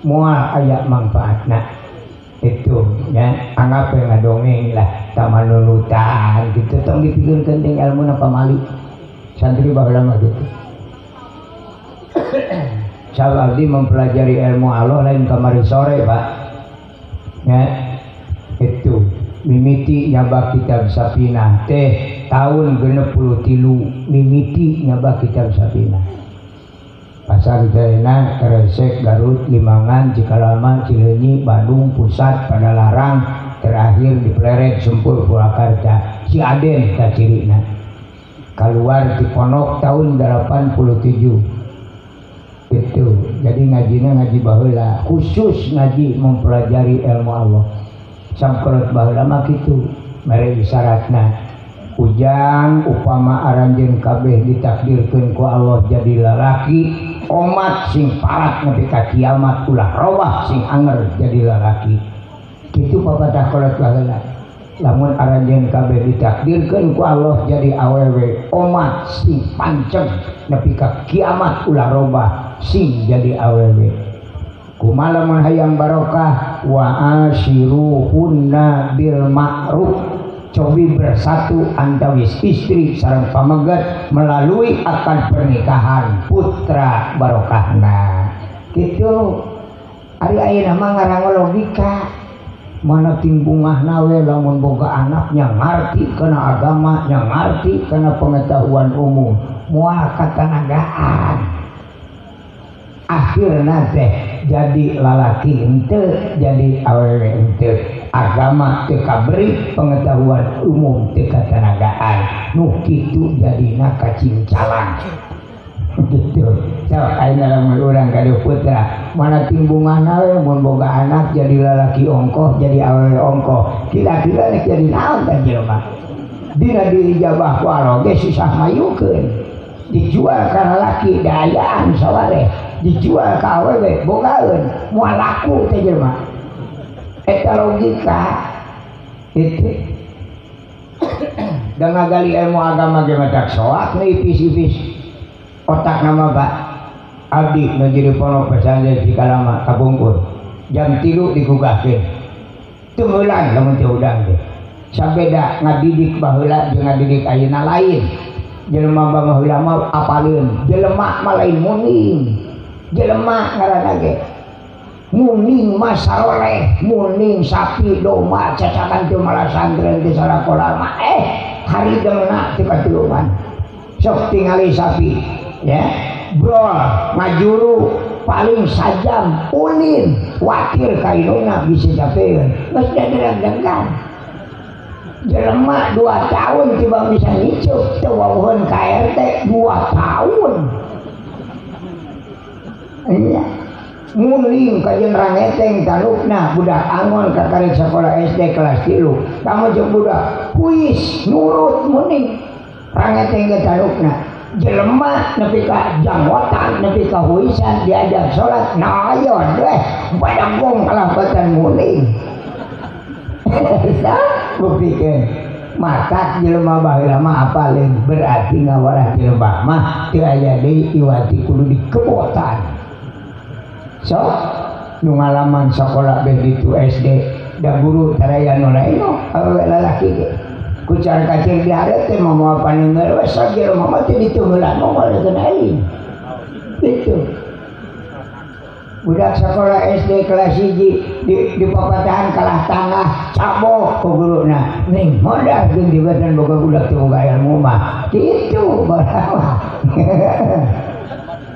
moal aya manfaatna. Itu ya anggap we ngadongeng lah tamanunutan gitu tong dipikirkeun teh ilmuna pamali santri baheula mah gitu. Sabab abdi mempelajari ilmu Allah lain kamari sore Pak ya. Itu mimiti nyabak kitab Safinah teh tahun 63 mimiti nyabak kitab Safinah. Pasar Jaena, Kresek, Garut, Limangan, Cikalama, Cileunyi, Bandung, Pusat, Padalarang, terakhir di Pleret, Sempur, Purwakarta, Ciaden kacirina. Keluar di Pondok tahun 87. Itu jadi ngajina ngaji baheula, khusus ngaji mempelajari ilmu Allah. Samkolot baheula mah kitu mere isyaratna. Ujang upama aranjeun kabeh ditakdirkeun ku Allah jadi lalaki, omat sing parat nepi ka kiamat ulah robah sing anger jadi lalaki. Kitu papatah kolot baheula. Lamun aranjeun kabeh ditakdirkeun ku Allah jadi awewe, omat sing panceg nepi ka kiamat ulah robah sing jadi awewe. Kumaha lamun hayang barokah wa ashiruhunna bil ma'ruf. Cobi bersatu antawis istri sareng pameget melalui akad pernikahan putra barokahna. Kitu ari ayeuna mah ngarango logika. Mana timbungahna we lamun boga anaknya ngarti kana agama, nya ngarti kana pengetahuan umum, moal katanagaan. Akhirna teh jadi lalaki henteu, jadi awewe henteu. Agama teu kaberi, pengetahuan umum teu katanagaan. Nu kitu jadina kacincalan. Gitu. So, ayeuna lamun urang gaduh putra, mana timbunganna we mun boga anak jadi lalaki ongkoh, jadi awewe ongkoh. Kira-kira rek jadi naon teh jelema? Dina diijabah ku aloge susah mayukeun. Dijual ka lalaki dayaan sawareh, dijual ka awewe bogaeun, moal laku teh jelema. Eta logika itu. Da ngagali ilmu agama ge matak soak nu ipis-ipis. Otak nama Pak abdi nu jadi pondok pesantren di Kalama kabungkur jam 3 digugahkeun tunggulan lamun teu hudang teh sabeda ngadidik baheula jeung ngadidik ayeuna lain. Jelema baheula mah apaleun, jelema mah lain muning, jelema ngaranna ge muning mah saroleh, muning sapi domba cacakan teu malasantren teu sarakola mah haridengna teu katiluman. Sok tingali sapi ya brol ngajuru paling sajam ulin wakir kainuna bisa capeun geus dadegdegan. Jelema 2 tahun tiba bisa ngicup teu wawuheun ka RT 2 tahun. Iya muling kajeun rangeteng talukna budak angon kakarek sakola SD kelas 3 kamu jeung budak kuis nurut muning rangeteng ge talukna. Jelema nepi ka janggotan nepi ka huisan diajak salat nayon weh badagong kalapatan muling. Buktikan matak jelema baheula mah apaleun berarti ngawarah jelema mah teu aya deui iwati kudu dikebotan. Sok nu ngalaman sakola beh ditu SD da guru taraya nu lain awewe lalaki ge kucar kacir di hareup teh moal paningal we sok jelema mah teu ditunggulan moal teu aing. Gitu. Budak sekolah SD kelas 1 di papatahan kalah tanah cabok ku guruna ning modal jeung dibatan boga budak teu boga ilmu mah kitu barawa.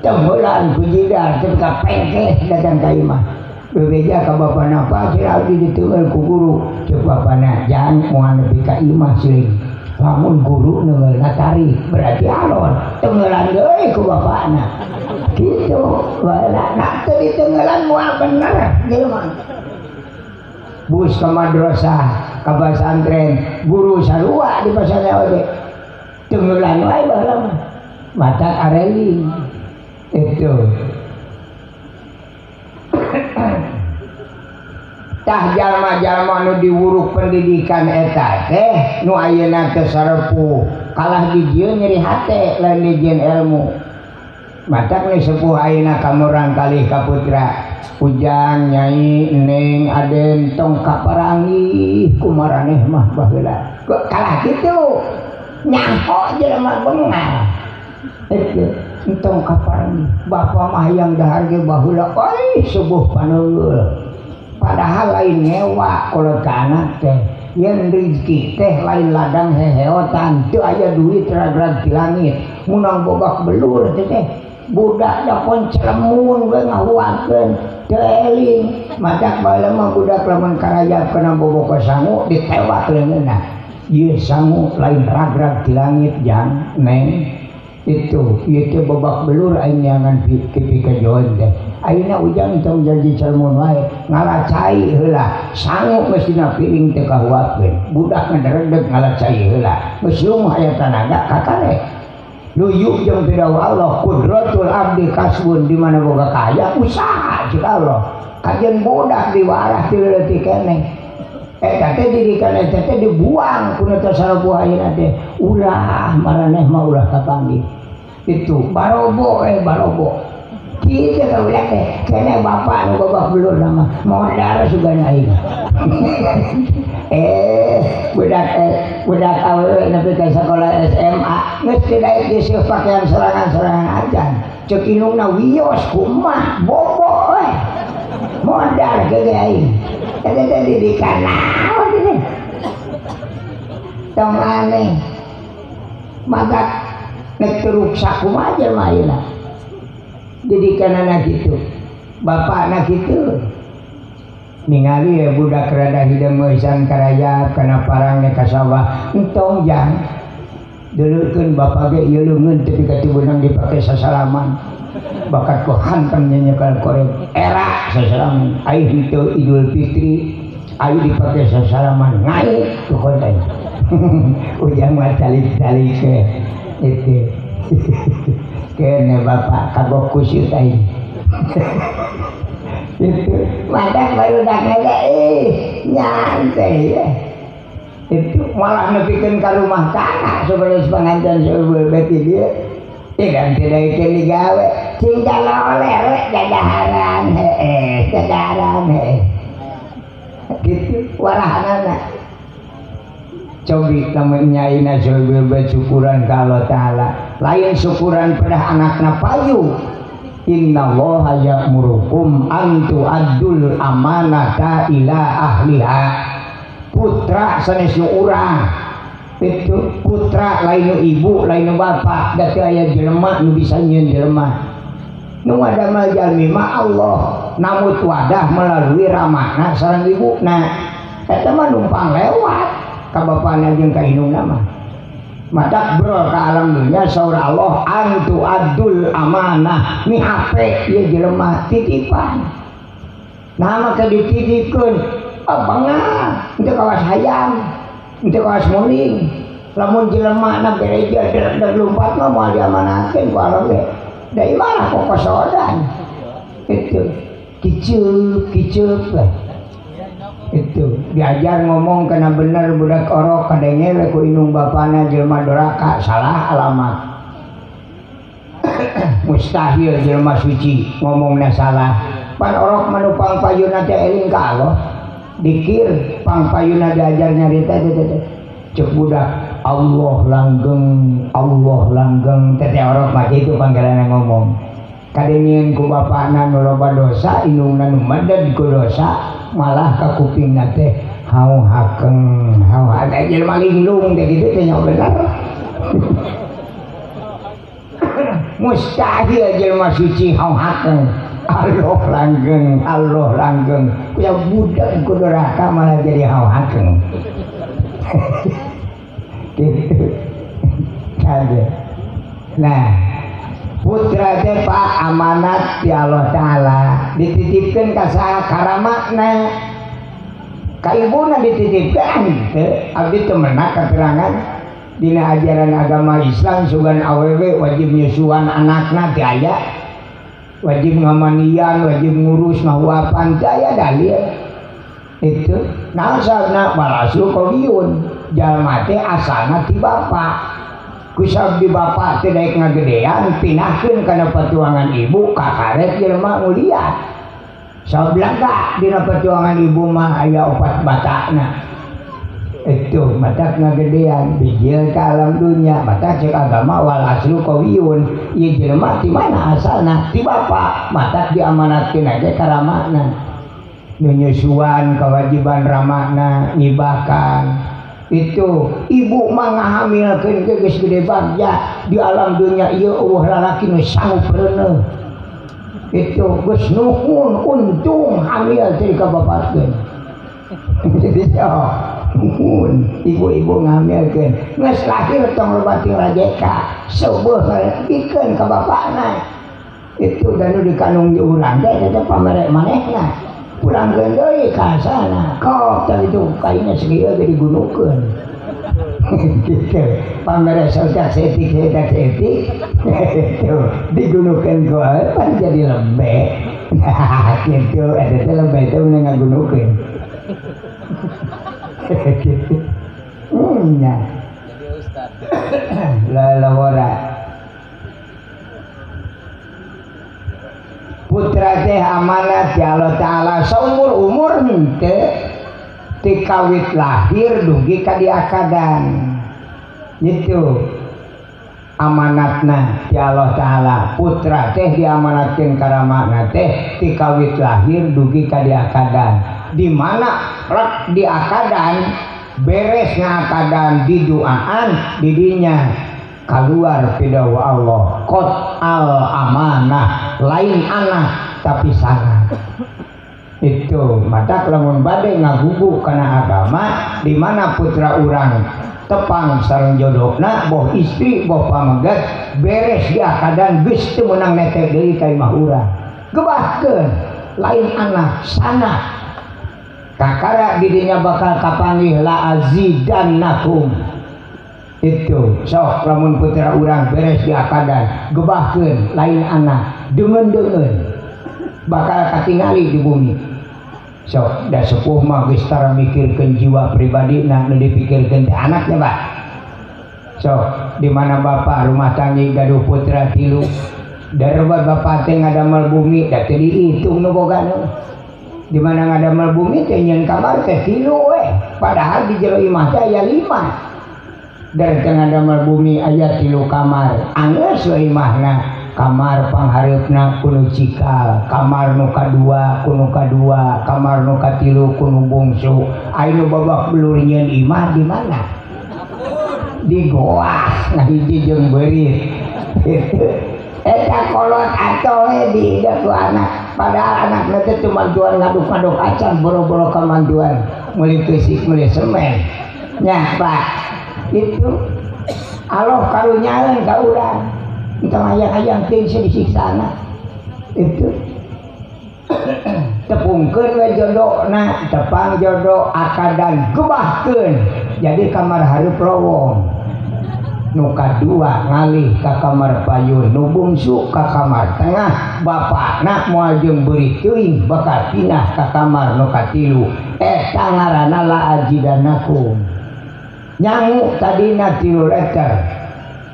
Tunggulan ku jidar teu ka pengkeh datang ka imah. Bebeja ka bapana pa cenah abdi diteunggeul ku guru ceuk bapana jang moal nepi ka imah siling. Lamun guru neungeulna tarik berarti alon tenggelan deui ku bapana. Kitu baheula nak teu ditenggelan moal bener jelema. Bus ka madrasah ka pesantren guru sarua di pesantren oge tenggelan wae baheula mah matak areling itu. Tah jalma-jalma nu diwuruk pendidikan eta teh nu ayeuna teh sarepuh kalah dijieun nyeri hate lain dijieun ilmu. Matak nu sepuh ayeuna ka murang kalih ka putra Ujang Nyai Neng Aden tong kaparangi kumaraneh mah baheula kalah kitu nyaho jelema bengal itu entong kaparangi bapa mah hayang dahar ge baheula euy subuh paneul. Padahal lain ngewa kolot ka anak teh yen rezeki teh lain ladang heheotan teu aya duit rag-rag di langit munang bobak belur teh teh budak japon celemun we ngahuakeun teu eling matak baheula mah budak lamun karayap kana boboka sangu ditewak leungeunna ieu sangu lain rag-rag di langit jang neng itu ieu teh bobak belur aing neangan pikajoon teh ayeuna Ujang tong janji celemun wae ngala cai heula sangu geus dina piring teu kahuakeun budak ngederedeg ngala cai heula geus lumuh aya tanaga kakare luyu jeung pidawuh Allah kudratul abdi kasbun di mana boga kaya usaha cik Allah kajeun budak diwarah ti leutik keneh eta teh didikan eta teh dibuang ku nu teu sarebuh ayeuna teh ulah maraneh mah ulah kapanggih itu barobo barobo kitu ka budak teh kene bapak nu babak belur mah modar sugana aing. Budak awewe nepi ka sekolah SMA geus teu daek geuseuh pakaian sorangan-sorangan acan. Ceuk indungna wios kumaha bobo we. Modar ke ge aing. Eta teh didikan naon teh. Tong aneh. Matak nek teu ruksak kumaha jelema ayeuna. Didikanana kitu. Bapakna kitu. Ningali ya budak rada hideung meusan karayap kana parang ka sawah entong jang dulurkeun bapa ge ieu leungeun teu ka beunang dipake sasalaman bakat ku hantem nyenyekal korek era sasalaman ai henteu Idul Fitri ai dipake sasalaman ngaik ku konten ujang mah calik-calik ke itu kene bapak kagok kusut aing. Itu madak baru dak nyantai ya. Itu malah nepikeun ka rumah kakak sebelum pengantin sebelum beti dia tidak tidak digawe cing jaloleh we dadaharan heeh dadaharan heeh gitu warahanana cobi lamun nyaina sebelum syukuran ka Allah Taala lain syukuran pada anakna payu. Innallaha ya'murukum an tu'addul amanata ila ahliha. Putra sanes nu urang itu putra lain nu ibu lain nu bapak da teu aya jelema nu bisa nyieun jelema nu ngadamel jalmi mah Allah namut wadah melalui ramana sareng ibuna eta mah numpang lewat ka bapana jeung ka indungna mah. Matak bro ka alam dunia saur Allah antu adul amanah mi HP ieu jelema titipan. Nah maka dititipkeun bangga henteu kawas hayam, henteu kawas muling. Lamun jelema na bereja der lumpat mah moal diamanahkeun ku Allah ge. Da ieu malah kokosodan. Itu kiceup-kiceup lah. Itu diajar ngomong kena bener budak orok kadenge we ku indung bapana jelema doraka salah alamat. Mustahil jelema suci ngomongna salah. Pan orok manupang payuna teh eling ka Allah. Dikir pang payuna diajar nyarita teh cek budak Allah langgeng teteh orok mah kitu panggilanna ngomong. Kadengieun ku bapana nu loba dosa indungna nu meded ku dosa malah ka kupingna teh hau hakeng hau ada jelema linglung teh kitu teh nya bener. Mustahil jelema suci hau hakeng Allah langgeng ya budak ku doraka malah jadi hau hakeng. Gitu kade. Nah putra teh Pak amanat ti Allah Taala dititipkeun ka saha karamakna ka ibuna dititipkeun teu abdi teu menak katerangan dina ajaran agama Islam sugan awewe wajib nyusuan anakna teu aya wajib ngamanian wajib ngurus ngahuapan teu aya dalil itu naon sababna walasu qawiyun jalma teh asalna ti bapa kusab di bapak teh daek ngagedean pinahkeun kana perjuangan ibu kakaret jelema nguliat sablaga dina perjuangan ibu mah aya opat batana itu matak ngagedean bijil ka alam dunya matak cek agama wal aslu qawiyun ieu jelema ti mana asalna ti bapak matak diamanatkeun ge ka ramana nyusuan kewajiban ramana nyibakan itu ibu mah ngahamilkeun ge geus gede bagja di alam dunia ieu eueuh lalaki nu sanggup reuneuh itu geus nuhun untung hamil teh ka bapakkeun. Jadi nuhun ibu-ibu ngahamilkeun geus lahir tong loba ting rajeka seueuh pikeun ka bapakna itu dan nu dikandung di urang teh eta pamere manehna pulangkeun deui ka sana kok tah itu kayunya segieu ge digunukeun gitu pamere saudak setik itu digunukeun ku pan jadi lembe. Nah gitu eta teh lembe teh mun ngagunukeun gitu nya jadi ustad lalawara putra teh amanat ya Allah Ta'ala seumur umur henteu Ti kawit lahir dugi ka diakadan. Itu amanatna ti Allah Ta'ala. Putra teh diamanatkeun ka ramana teh ti kawit lahir dugi ka diakadan. Di mana rek diakadan beres ngakadan diduaan didinya keluar pidawa Allah qad al amanah, lain anak tapi sanad. Itu mata lamun bade ngagugu kana agama di mana putra urang tepang sareng jodohna boh istri boh pamegat beres diakadan geus teu meunang netek deui ka imah urang. Gebahkeun lain anak sanad. Kakara didinya bakal kapanggih la azidannakum. Itu sok lamun putra urang beres diakadan gebahkeun lain anak deungeun-deungeun bakal katingali di bumi. Sok da sepuh mah geus tara mikirkeun jiwa pribadina nu dipikirkeun teh anaknya Pak. Sok di mana bapak rumah tangga gaduh putra tilu darba bapak teh ngadamel bumi da teu dihitung nu boga nu. Di mana ngadamel bumi teh nyeun kamar teh tilu we, padahal di jero imah teh aya 5. Dari tengah damel bumi aya 3 kamar, anggeus we imahna. Kamar panghareupna kudu cikal, kamar nu kadua kudu kadua, kamar nu katilu kudu bungsu. Aya nu babak belur nyeun imah di mana? Di goa ngahiji jeung beurit. Eta kolot atoe di ku anak, padahal anakna teh teu mantuan ngaduk-ngaduk acan boro-boro kamantuan, meuli keusik meuli semen. Nya Pak, itu Allah karunyaeun ka urang. Entong hayang-hayang teuing disiksa anak. Itu tepungkeun we jodohna, tepang jodoh akadan gebahkeun. Jadi kamar hareup lowong. Nu kadua ngalih ka kamar payun, nu bungsu ka kamar tengah, bapakna moal jeung beurit teuing bakal pindah ka kamar nu katilu. Eta ngaranna la ajidanakum. Nyangu tadina 3 liter.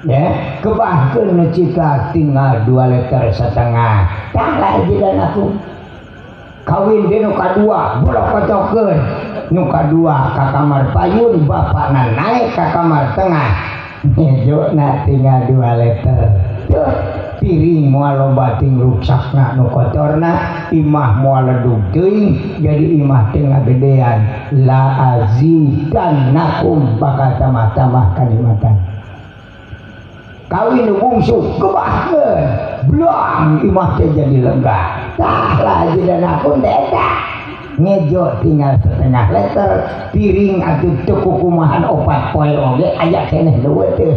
Ya, kebahkeun nu cika tinggal 2,5 liter. Tah la ajidanakum. Kawin deui nu kadua, bolokotokeun. Nu kadua ka kamar payun, bapakna naik ka kamar tengah. Ngejokna tinggal 2 liter. Tuh, piring moal loba ting ruksakna nu kotorna, imah moal ledug teuing, jadi imah teh ngagedean. La azidannakum bakal tambah-tambah kanikmatan. Kawin nu bungsu gebahkeun, blang imah teh jadi lega. Tah la azidannakum teh eta. Ngejo tinggal 0,5 liter, piring atuh teu kukumahan 4 poe oge aya keneh leuweut teh.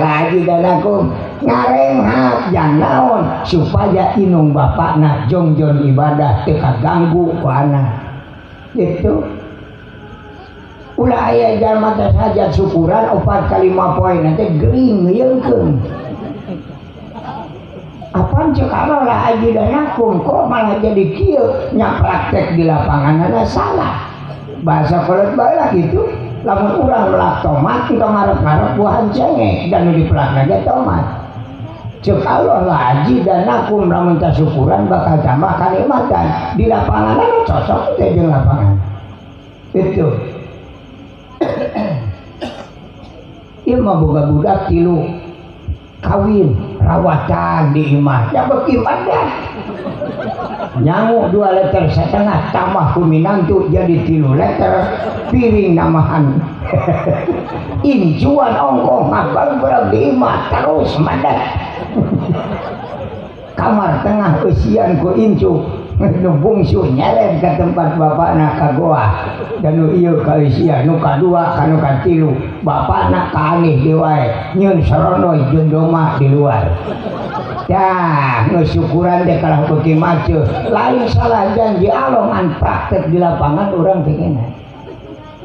Lagi dan aku ngarenghap jang naon supaya inung bapakna jongjon ibadah teu kaganggu ku anak. Itu ulah aya jalma teh hajat syukuran 4 kali 5 poe nanti gering yeungkeun. Apaan cek Allah la ajidanakum kok malah jadi kieu nya praktek di lapangan ada salah. Bahasa kolot bae gitu. Lamun urang melak tomat entong ngarep-ngarep buahan cengek dan nu dipelakna ge tomat. Cek Allah la ajidanakum lamun tasukuran bakal tambah kanikmatan. Di lapangan anu cocok teh jeung lapangan. Itu. Ieu mah boga budak 3 kawin rawatan di imah ya beuki padat. Nyangu 2,5 liter tambah ku minantu jadi 3 liter, piring namahan. Incuan ongkoh ngabang berang di imah terus madat. Kamar tengah eusian ku incu nu bungsu nyeret ka tempat bapakna ka goa dan nu ieu ka eusian nu kadua ka nu katilu bapakna ka aneh deui wae nyeun soronoy jeung doma di luar. Tah geus syukuran teh kalah beuki maceuh lain salah janji Allah ngan praktek di lapangan urang teh kena.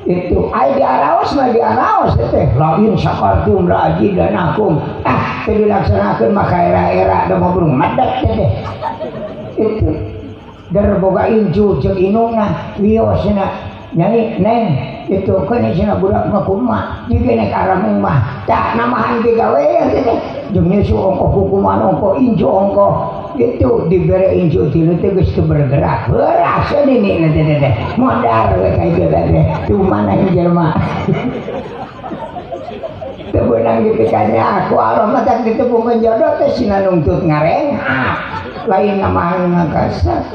Itu ai di araos mah di araos teh lain sakartum la ajidanakum ah teu dilaksanakeun mah ka era-era da mobrung madat teh. Itu der boga incu jeung inungna wios cenah nyai neng itu keun cenah budak mah kumaha jiga nek arameng mah tah namahan ge gawe teh jeung nyusu ongkoh hukuman ongkoh incu ongkoh Gitu dibere incu tilu teh geus teu bergerak. Beras nini teh teh. Modar we ka ieu teh. Tuh mana jelema. Teu beunang dipikanya aku Allah mah tak ditepungkeun jodoh teh sina nungtut ngarenghap. Lain namahan ngakasar.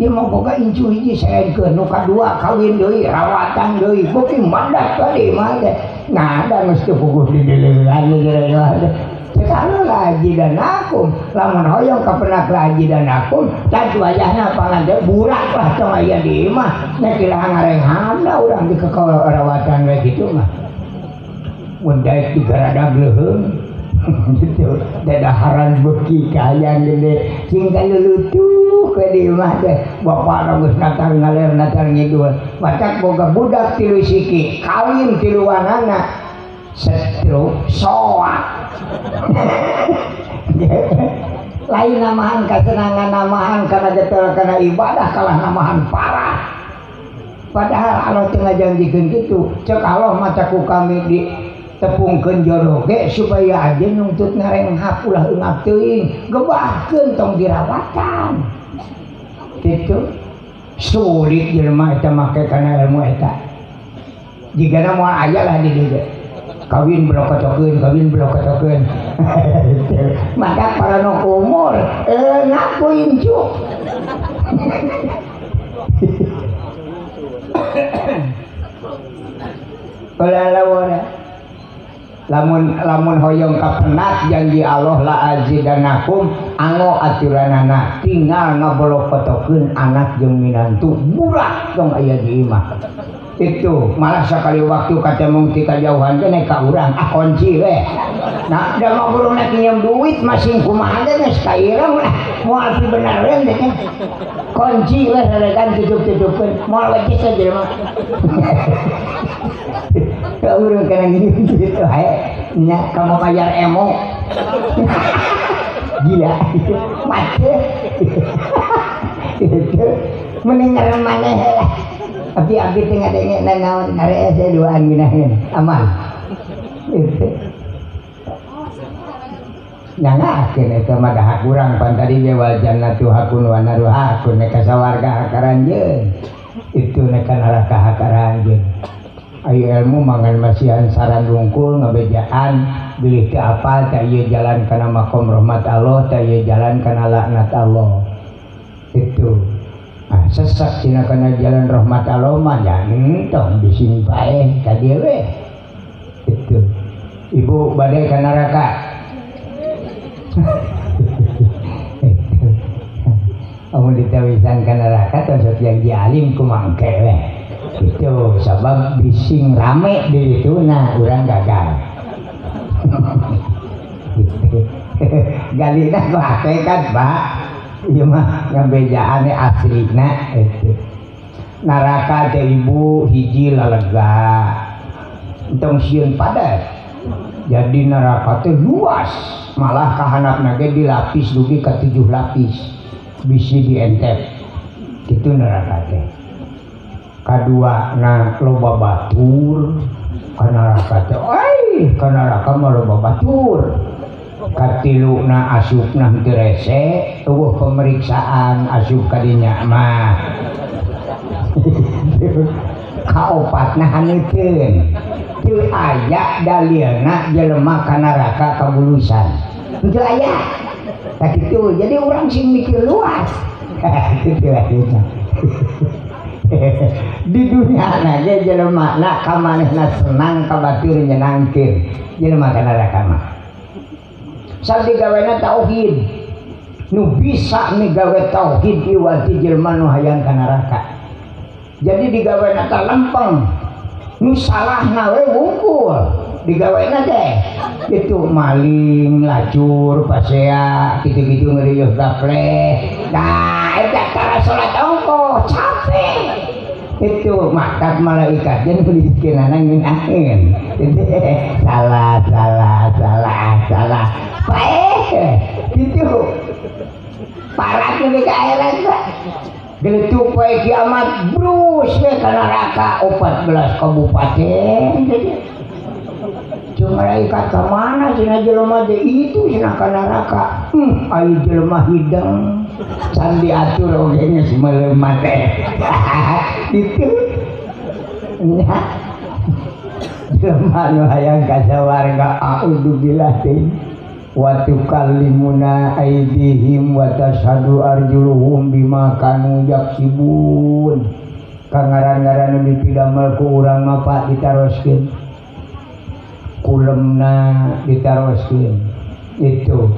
Ieu mah boga incu hiji saekeun nu kadua kawin deui rawatan deui beuki mandat tadi mah teh. Nah da geus teu puguh di dileuan teh. Kalau lagi dan aku, lamun hoyong kapenak lagi dan aku, tad wajahna pangan burak lah tong aya di imah, nya kira ngarenghana urang di kekarawatan we kitu mah. Mun daek digaradag leuheung gitu, dadaharan beuki kahayang gede, sing kalulutuh we di imah teh, bapakna geus natar ngaler natar ngidul, matak boga budak tilu siki, kawin tiluanana, stroke soak. Lain namahan kesenangan namahan karena getol karena ibadah kalah namahan parah. Padahal Allah teu ngajanjikeun kitu. Cek Allah mah ku kami ditepungkeun jodoh ge supaya aja nungtut ngarenghap ulah eungap teuing, gebahkeun tong dirawatan. Kitu sulit jelema eta make kana ilmu eta. Jigana moal aya lah di dieu. Kawin blokotokeun, kawin blokotokeun. Maka para nu umur ngaku incu. Lamun lamun hoyong kapenat janji Allah la azidanakum anggo aturanana tinggal ngabolokotokeun anak jeung minantu burak tong aya di imah. Itu malah sekali waktu ketemu ti kajauhan teh naik ka urang ah kunci we. Nah da mah burung nek nyium duit masing kumaha teh geus ka ireng lah moal pi bener we teh. Kunci we saregan tutup-tutupkeun moal wajib teh jelema. Ka urang kana gitu hae nya kamu bayar emo. Gila mati. Itu mending maneh lah. Abi-abi teh ngadenge nanaon ngarees duaan geunaheun aman. Itu. Nyangakeun eta mah dahak urang pan tadi ge wal jannatu hakun wa naru hakun nek ka sawarga hakaranjeun. Itu nek ka neraka hakaranjeun. Ayo ilmu mangan masihan saran rungkul ngabejaan bilih teu apal teh ieu jalan kana makom rahmat Allah teh ieu jalan kana laknat Allah. Itu. Ah, sesak cina kana jalan rahmat Allah mah entong bising paeh ka dieu we. Itu. Ibu bade ka neraka. Itu. Amun ditawisan ka neraka tong sok janji alim kumangke we. Itu sabab bising rame di ditu nah urang gagal. Gitu. Galina ku hakikat, Pak. Ieu mah ngabejaane aslina itu. Neraka teh ibu hiji lalega. Entong sieun padat. Jadi neraka teh luas, malah kahanapna ge dilapis dugi ka 7 lapis. Bisi dientep. Kitu neraka teh. Kadua na loba batur ka neraka teh. Ai, ka neraka mah loba batur. Katilu na asupna henteu rese, eueuh pemeriksaan asup ka dinya mah. Kaopatna haneuteun. Teu aya dalilna jelema ka neraka kabulusan. Henteu aya. Tah kitu, jadi urang sing mikir luas. Kitu akhirna. Di dunia na ge jelema na ka manehna senang ka batur nyenangkeun. Jelema ka neraka mah. Sabdi gawena tauhid. Nu bisa migawe tauhid iwati jelema nu hayang ka neraka. Jadi digawena teh lempeng. Nu salahna we wungkul. Digawena teh itu maling, lacur, pasea, kitu-kitu ngerieuh gapleh. Nah, eta tara salat ongkoh, capek. Itu maktab malaikat jeung nuliskeunana ngeunaheun. Salah, salah, salah, salah. Paeh gitu. Parah nepi ka akhirat Pak. Geletuk poe kiamat brus we ka neraka 14 kabupaten. Cuma Malaikat ka mana cenah jelema teh itu cenah ka neraka. Ari jelema hidang can diatur oge geus meuleum teh. Itu nya jelema nu hayang ka sawarga a'udzubillah teh wa tukallimuna aydihim wa tashhadu arjuluhum bima kanu yaksibun. Kangaran-ngaran nu dipidamel ku urang mah Pak ditaroskeun. Kulemna ditaroskeun. Itu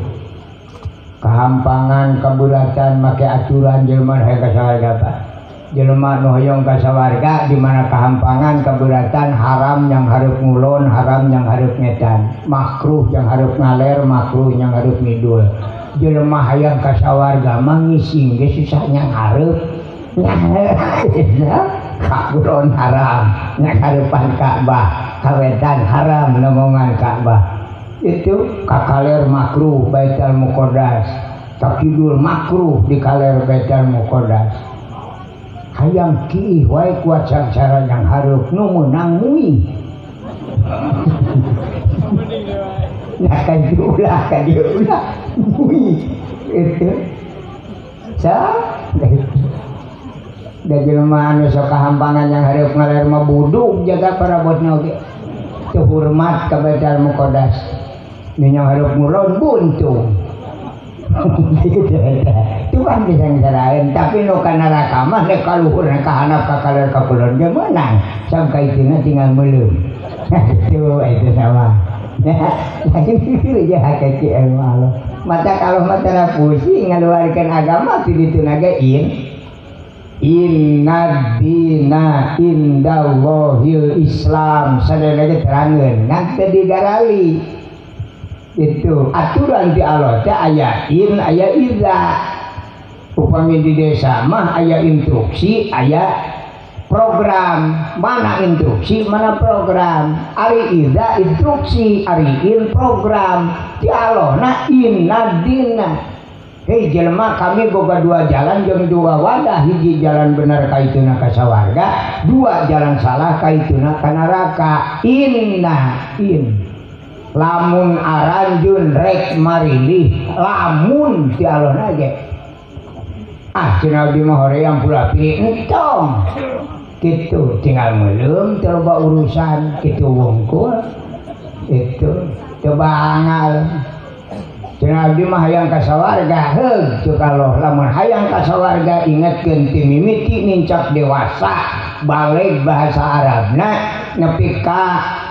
kahampangan kaburatan make aturan jelema hayang ka sawarga Pak. Jelema nu hoyong ka sawarga di mana kahampangan keberatan haram yang hareup ngulon, haram yang hareup ngetan, makruh yang hareup ngaler, makruh yang hareup ngidul. Jelema hayang ka sawarga mah ngising ge susah nyang hareup. Ka kulon haram, nyang hareupan Ka'bah, ka wetan haram nomongan Ka'bah. Itu ka kaler makruh Baitul Muqaddas, ka kidul makruh di kaler Baitul Muqaddas. Hayang kiih wae kuat sangsara yang hareup nu meunang mui. Nah kan diulah kan diulah mui itu. Sa da jelema anu sok kahampangan yang hareup ngaler mah buduk jaga parabotna oge. Teu hormat ka Baitul Muqaddas. Nu yang hareup ngulon buntung. Itu kan bisa ngisarain tapi nu ka neraka mah nek kaluhur ka handap ka kaler ka kulon ge meunang sampai ituna tinggal meuleum. Itu sama. Lain kieu je hakiki ilmu Allah. Mata kalau mata pusing ngaluarkeun agama ti dituna ge in inna dina indallahil Islam sadaya ge terangeun ngan teu digarali. Itu aturan di Allah teh aya in aya iza. Upami di desa mah aya instruksi aya program. Mana instruksi mana program. Ari iza instruksi ari in program. Di Allah na inna dina. Hei jelema kami boga dua jalan jeung dua wadah. Hiji jalan bener kaituna ka sawarga, dua jalan salah kaituna ka neraka. Inna in lamun aranjun rek marilih lamun ti Allah ge ah cenah abdi mah hoream pula pilih entong kitu tinggal meuleum teu loba urusan kitu wungkul itu coba angal cenah abdi mah hayang ka sawarga heug cuk Allah lamun hayang ka sawarga ingetkeun ti mimiti nincak dewasa baleg bahasa Arabna nepi ka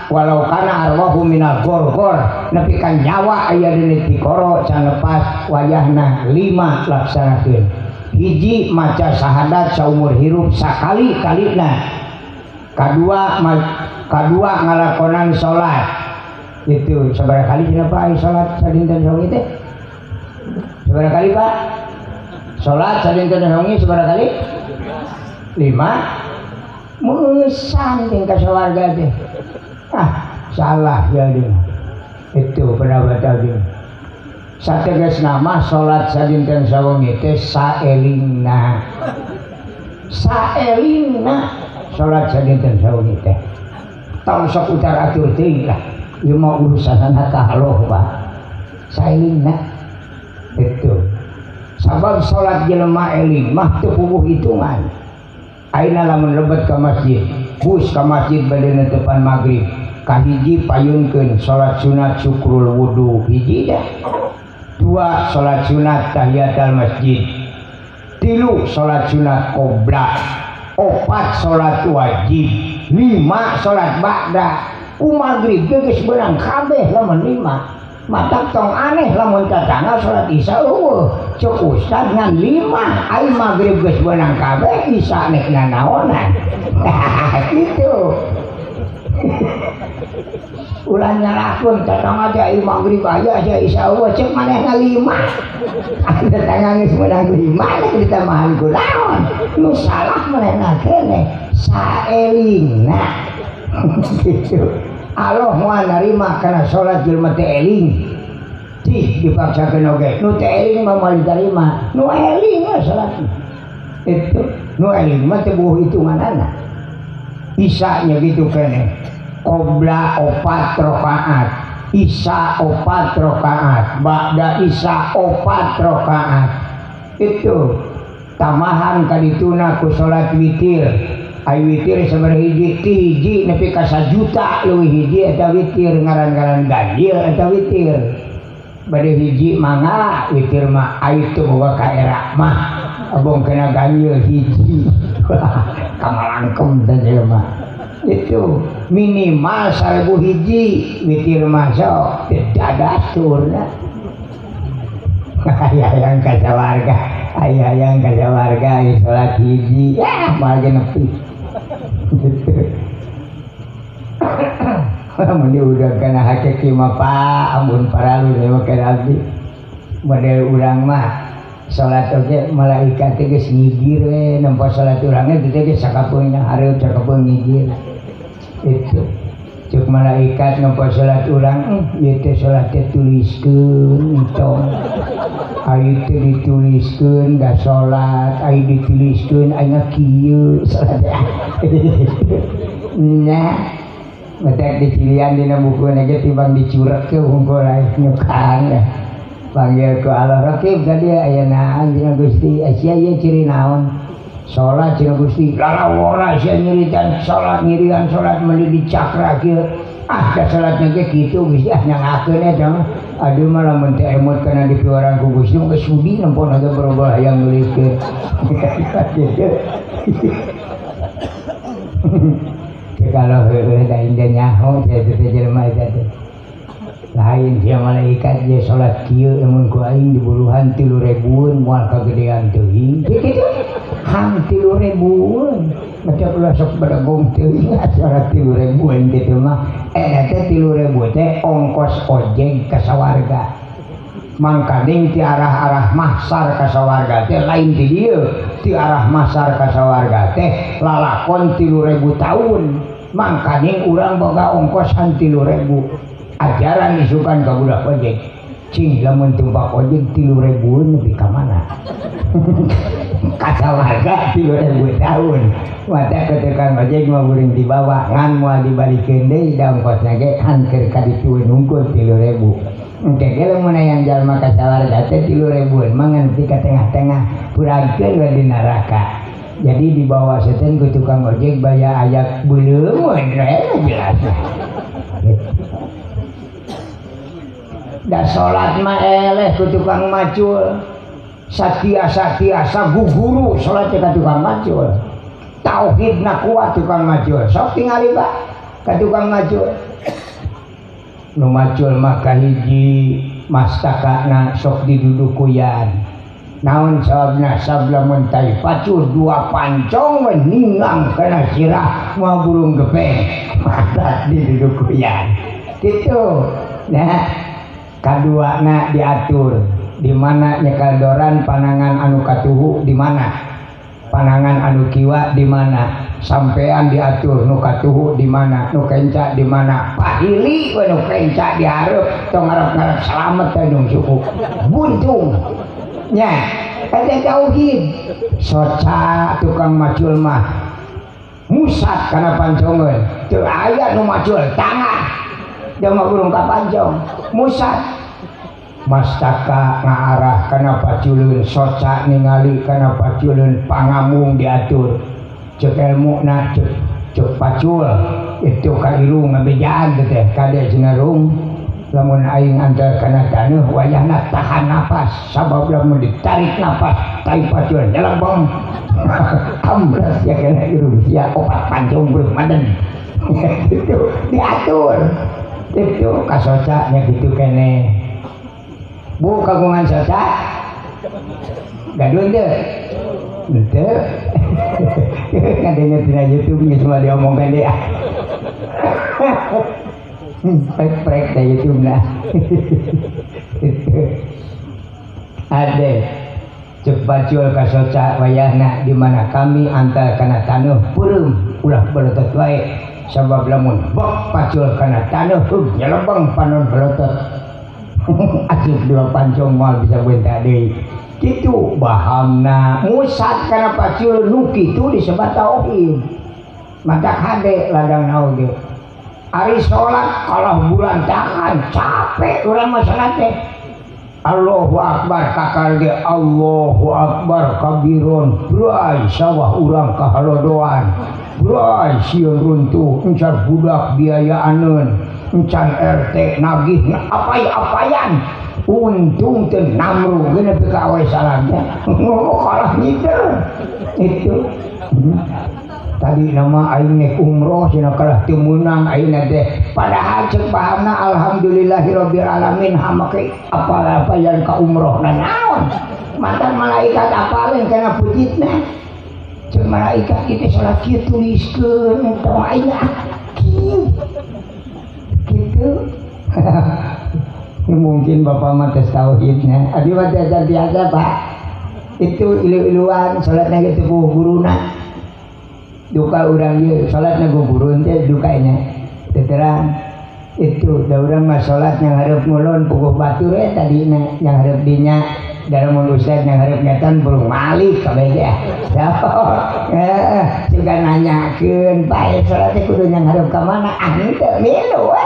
walau kana arwahu minal gorgor nepi ka nyawa aya dina tikoro can lepas wayahna lima laksanakeun. Hiji maca syahadat saumur hirup sakali kalina. Kadua ngalakonan salat. Itu sabaraha kali cenah Pak salat sadinten sawengi teh? Sabaraha kali Pak? Salat sadinten sawengi sabaraha kali? 5. Meusan ting ka sawarga teh. Ah, salah ya dia. Itu pendapat tadi. Sategas nama salat sadinten sawengi teh saelingna. Saelingna salat sadinten sawengi teh. Tong sok utar atur teuing lah. Ieu mah urusanana ka Allah Pak. Saelingna. Itu. Sabab salat jelema eling mah teu puguh hitungan. Ayeuna lamun lebet ka masjid, bus ka masjid bade netepan magrib. Kahiji payunkeun salat sunat syukrul wudu hiji dah. Dua salat sunat tahiyatul masjid. Tilu salat sunat qobla. Opat salat wajib. Lima salat ba'da. Ku magrib ge geus beunang kabeh lamun lima. Matak tong aneh lamun tatangga salat isya eueuh. Cek ustad ngan lima ai magrib geus beunang kabeh isya nek nanaonan. Gitu. Ulah nyalahkeun tatangga teh ai magrib aya sia isya eueuh cek manehna lima. Ai tatangga geus meunang lima nek ditambahan ku naon? Nu salah manehna keneh saelingna. Gitu. Allah moal narima kana salat jelema teh eling. Tih dipaksakeun oge. Nu teh eling mah moal ditarima. Nu eling mah salat. Itu nu eling mah teu buh hitunganana. Isya nya gitu keneh. Qobla 4 rakaat, Isya 4 rakaat, ba'da isya 4 rakaat. Itu tambahan kadituna ku salat witir. Ai witir sabaraha hiji? Ti hiji nepi ka 1 juta leuwih hiji eta witir, ngaran-ngaran ganjil eta witir. Bade hiji mangga witir mah, ai teu boga kaera mah abong kena ganjil hiji. Kamalangkem teh jelema. Itu minimal 1000 hiji witir mah sok tidak ada aturna. Hayang ka sawarga, hayang ka sawarga salat hiji ya moal nepi. Mun diudag kana hakiki mah Pak, ampun paralu mah kana abdi. Model urang mah salat oge malaikat teh geus ngigir we nempo salat urang teh geus sakapeung hareup sakapeung ngigir. Itu cuk malaikat nempo salat urang ieu teh salat teh tuliskeun entong. Ai teh dituliskeun da salat, ai dituliskeun aing kieu salat. Nya metek dicilian dina buku ge timbang dicurekeun hungkul aing nyukan. Panggil ku Allah Rakib tadi aya naon cenah Gusti, sia ieu ciri naon? Salat cenah Gusti, lalawora sia nyiritan salat, nyirian salat meuli dicakra kieu. Ah da salatna ge kitu Gusti, ah nyangakeun eta mah. Aduh mah lamun teu emut kana dipiwarang ku Gusti mah geus sudi nempona ge berubah hayang nuliskeun. Kalau heueuh da indah nyaho teh teh jelema eta teh. Lain sia malaikat je salat kieu lamun ku aing dibuluhan 3.000-eun moal kagedean teuing. Kitu hang 3.000-eun. Macam ulah sok badagong teuing salat 3.000-eun kitu mah. Eta teh 3.000 teh ongkos ojek ka sawarga. Mangkaning ti arah-arah mahsar ka sawarga teh lain ti dieu. Ti arah mahsar ka sawarga teh lalakon 3.000 tahun. Mangkaning urang boga ongkosan 3.000. Ajaran isukan ka budak ojek. Cing lamun tumpak ojek 3.000-eun nepi ka mana? Ka sawarga 3.000 tahun. Mata ke tukang ojek mah buring dibawa ngan moal dibalikeun deui da ongkosna ge hancur ka ditueun hungkul 3.000. Engke ge lamun hayang jalma ka sawarga teh 3.000-eun mah ngan nepi ka tengah-tengah puragkeun we di neraka. Jadi dibawa seten ku tukang ojek baya ayak beuleum we jelas. Da salat mah eleh ku tukang macul. Satiasa-tiasa guguru salat ka tukang macul. Tauhidna kuat tukang macul. Sok tingali Pak ka tukang macul. Nu macul mah kahiji mastakana sok didudukuyan. Naon sababna sablamun tai pacul dua pancong we ningang kana sirah moal burung gepeng. Mata didudukuyan. Kitu. Nah kaduana diatur di mana nyekaldoran panangan anu katuhu di mana, panangan anu kiwa di mana, sampean diatur nu katuhu di mana, nu kenca di mana, pahili we nu kenca di hareup tong ngarep-ngarep slamet teh nu suku buntung nya eta tauhid. Soca tukang macul mah musat kana pancongeun teu aya nu macul tangan jama burung ka pancong musat. Mastaka ngaarah kana paculun, soca ningali kana paculun, pangamung diatur cek elmuna cek pacul itu ka irung ngabejaan teh kade cenah rung lamun aing antar kana taneuh wayahna tahan napas sabab lamun ditarik napas tai pacul nyelebong ambras ya kana irung sia opat pancong burung maden. Itu diatur itu kasoca nya kitu keneh. Bu kagungan soca gaduh teu? Henteu. Kadenya tina YouTube geus mah diomongkeun deui. Prek-prek da YouTube na. Ade cek bacul kasoca wayahna di mana kami antar kana taneuh peureum ulah beletot wae sabab lamun bok pacul kana taneuh nyelebeng panon beletot. Asup dua pancong moal bisa bentak deui. Kitu bahamna musat kana pacul nu kitu disebat tauhid. Mata kade ladang oge. Ari salat kalah bulantangan capek urang mah salat teh. Allahu Akbar kakal ge Allahu Akbar kabiron bray sawah urang kahalodoan bray sieun runtuh encan budak biayaaneun encan RT nagih apay-apayan untung teu namru geuna teu ka awe salamnya kalah nyider itu. Tadi nama aing nek umroh cenah kalah teu meunang ayeuna teh padahal ceuk pahamna alhamdulillahirabbil alamin hamake apa-apa yang ka umroh na naon mantan malaikat apaleun kana pujitna ceuk malaikat kitu salat kieu tuliskeun tong aing kieu kitu. Mungkin bapak mah tes tauhidnya adi mah biasa Pak itu ilu-iluan salatna ge teu guruna duka urang ieu salatna gugurun teh dukanya teu terang itu da urang mah salat yang hareup ngulon puguh batur we tadina yang hareup dinya dalam ustaz yang hareup ngetan burung malik kabeh ge heeh suka nanyakeun bae salat teh kudu yang hareup ka mana ah henteu milu we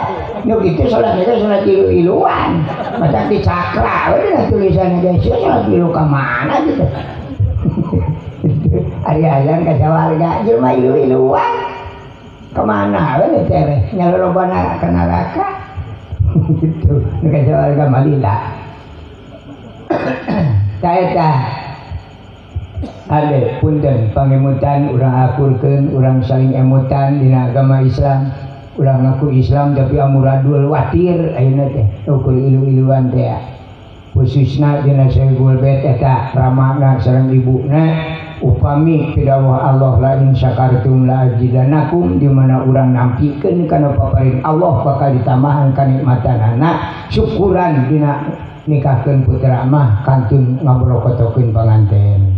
nu kitu salat teh salat ilu-iluan matak dicakra we dina tulisanna ge salat ilu ka mana gitu. Ari azan ka sawarga jelema ilu-iluan kemana we teh nyalorobana ka neraka gitu nu ka sawarga malila. Eta ade punten pangemutan urang akurkeun urang saling emutan dina agama Islam urang ngaku Islam tapi amuradul watir ayeuna teh ukur ilu-iluan teh khususna dina Sohibul Bait eta ramana sareng ibuna upami pidawah Allah la in syakartum la azidanakum di mana urang nampikeun kana paparin Allah bakal ditambahan kanikmatanana syukuran dina nikahkeun putra mah kantun ngaborokotokeun panganten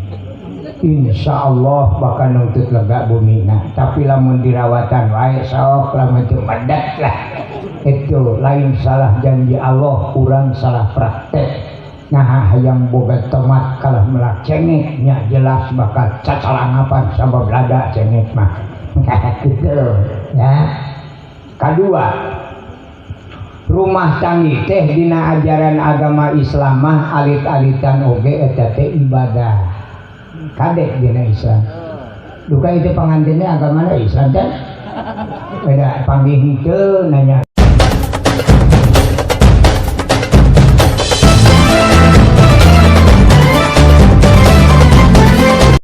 insyaallah bakal nuntut lega bumina tapi lamun dirawatan wae sok lamun teu medet lah itu lain salah janji Allah urang salah praktek. Nah hayang boga tomat kalah melak cengek nya jelas bakal cacalangapan sabab lada cengek mah gitu ya. Kadua rumah tanggi teh dina ajaran agama Islam mah alit-alitan oge eta teh ibadah kadek dina Islam duka itu pangantinnya agamana Islam kan beda panggih henteu nanya.